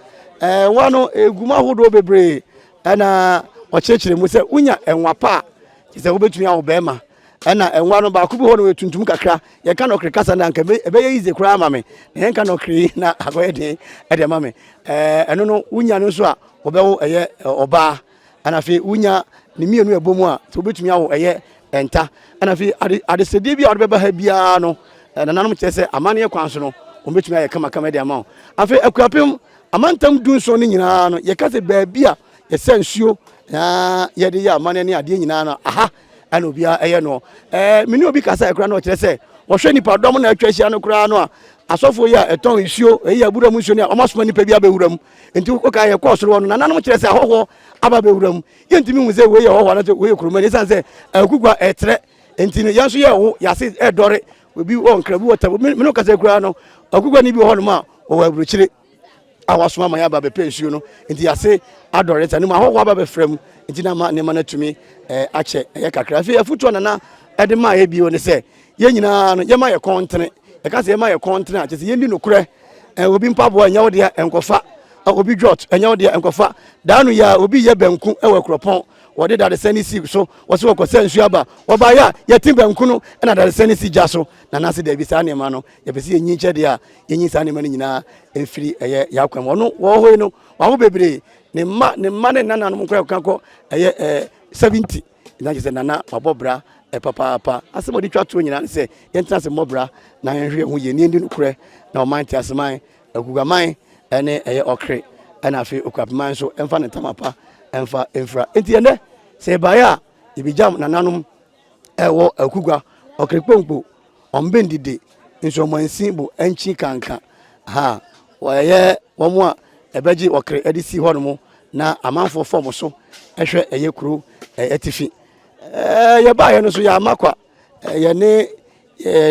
Ɛɛ nwa no egu mu ahodoɔ bebree ɛna ɔkyerɛkyerɛ mu sɛ wonya nwa pa a kyerɛ sɛ wobɛtumi awo bɛrima. Ɛna nwa no baako bi hɔ no yɛ tuntum kakra yɛka nɔkere kasa no anka ɛbɛyɛ easy koraa ama me na yɛnka nɔkere yi na akɔyɛ den ɛde ama me ɛɛ ɛno no wonya no nso a wɔbɛwo ɛyɛ ɔbaa ɛna afei wonya ne mmienu ɛbɔ mu a sɛ wobɛtumi awo ɛyɛ ɛnta. Ɛna afei ade adesrɛdeɛ bi a wɔde bɛba ha biara no, nananom kyerɛ sɛ amanneɛ kwan so no, wɔbɛtumi ayɛ kamakama de ama wo. Afei Akuapem amantam dunson no nyinaa no, yɛka sɛ baabi a yɛsɛ nsuo na yɛde yɛ amanneɛ ne adeɛ nyinaa no, aha ɛna obiara ɛyɛ no. Ɛɛ me ne obi kasa koraa na ɔkyerɛ sɛ wɔhwɛ nipa dɔm na atwa ahyia no koraa no a, asɔfoɔ yi a ɛtɔn nsuo, ɛyi abura mu nsuo no a, wɔasoma nipa bi abɛwura mu. Nti woka yɛkɔɔ soro hɔ no, nananom kyerɛ sɛ ahɔhoɔ aba abɛwura mu. Yɛntumi hu sɛ wei yɛ hɔhoɔ anaasɛ wei yɛ kuromani ɛsiane sɛ akukwa ɛtrɛ nti no yɛn nso yɛ wo yɛase ɛdɔre obi wɔ nkra obi wɔ tam me no kasa koraa no akukwa ni bi wɔ hɔnom a wɔwɔ aburokyire a wasoma ma yɛaba bɛpɛ nsuo no nti yɛase adɔre sɛ ne mu ahɔhoɔ aba bɛfrɛ mu nti na ama nneɛma no atumi akyɛ ɛyɛ kakra. Afei afotuo nana ɛde maa yɛ bio ne sɛ yɛn nyinaa no yɛma yɛ kɔn ntene. Yɛka sɛ yɛma yɛ kɔn ntene a kyerɛ sɛ yɛnni nokorɛ. Obi mpaboa ɛnyɛ wo deɛ nkɔfa, obi dwɔt ɛnyɛ wo deɛ nkɔfa. Daa no yɛ a obi yɛ banku wɔ akuropɔn, wɔde dadesɛn no si so, wɔsɛ wɔkɔsɛ nsuo aba, wɔbaeɛ a yɛte banku no na dadesɛn no si gya so. Na nase daabi, saa nneɛma no yɛpɛ sɛ yɛnyi nkyɛ deɛ a yɛnyi saa nneɛma no nyinaa mfiri ɛyɛ yɛn akwan mu. Ɔno wɔ hɔ yi no wawo bebree, ne mma ne mma ne nananom koraa kɔka kɔ ɛyɛ ɛɛ 70. Na kyerɛ sɛ nana wabɔ bra papaapa. Asɛm a ɔde twa toɔ nyinaa ne sɛ yɛntena ase mmɔ bra na yɛnhwɛ yɛn ho yie na yɛndi nokorɛ na ɔman Teaseman, Agugaman ne ɛyɛ Ɔkre ɛna afei Okuapeman nso ɛmfa ne ntama pa ɛmfa mfira. Enti ɛnɛ sɛ yɛbaeɛ a yɛbɛgyam nananom ɛwɔ Akugua, Ɔkre Kponkpo, Ɔmbendide, Nsuamansin bo Ɛnkyi Kanka ha wɔyɛ wɔn a ɛbɛgye ɔkre de si hɔnom na amanfoɔ fam so hwɛ ɛyɛ kuro atifi. Yɛbaeɛ no nso yɛama kwa, yɛne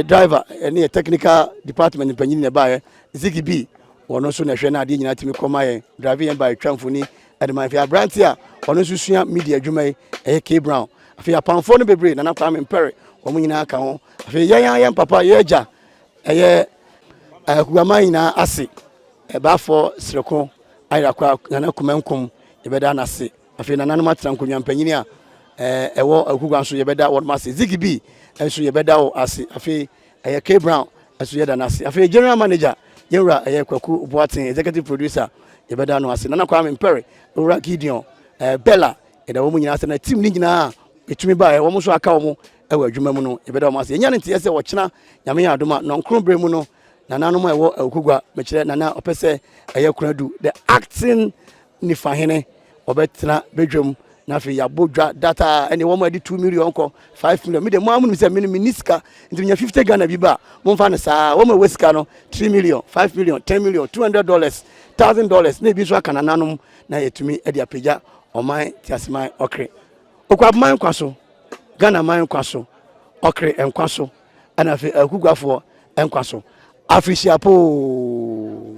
driver ne yɛ technical department mpanyin na ɛbaeɛ. Ziggy B wɔn nso na ɛhwɛ na adeɛ nyinaa tumi kɔ ma yɛn, drive yɛn ba ɛtwa mfoni ɛde ma. Afei aberante a ɔno nso sua media adwuma yi ɛyɛ K Brown. Afei apamfoɔ no bebree, Nana Kwame Mpɛre, wɔn nyinaa ka ho. Afei yɛn a yɛn papa yɛn agya ɛyɛ akuaman nyinaa ase ɛbaafo Sereko Ayerakwa Nana Kumankum, yɛbɛda n'ase. Afei nananom atena nkonnwa mpanyin a ɛwɔ akugua nso yɛbɛda wɔn ase. Ziggy B nso yɛbɛda wo ase. Afei ɛyɛ K Brown nso yɛda n'ase. Afei general manager yɛn wura ɛyɛ Kwaku Boateng, executive producer yɛbɛda no ase. Nana Kwame Mpɛre, Owura Gideon, Bella, yɛda wɔn nyinaa ase. Na team ne nyinaa ɛtumi baeɛ, wɔn nso aka wɔn wɔ adwuma mu no, yɛbɛda wɔn ase. Yɛnya no nteɛ sɛ wɔkyena Nyame yɛ adom a nɔnkron berɛ mu no, nananom a ɛwɔ Awukugua, mekyerɛ nana ɔpɛ sɛ ɛyɛ Konadu, the acting nifahene, wɔbɛtena badwam na afei yɛabɔ dwa data ɛne wɔn a ɛde 2 million kɔ 5 million. Mede mo a monim sɛ mene menni sika nti menya 50 Ghana bi ba a momfa no saa. Wɔn a ɛwɔ sika no 3 million, 5 million, 10 million, $200, $1000 na ebi nso aka nananom na yɛtumi de apagya ɔman Teaseman Ɔkre Okuapeman nkwa so, Ghana man nkwa so, Ɔkre nkwa so, ɛna afei Akuguafoɔ nkwa so. Afirihyia poo!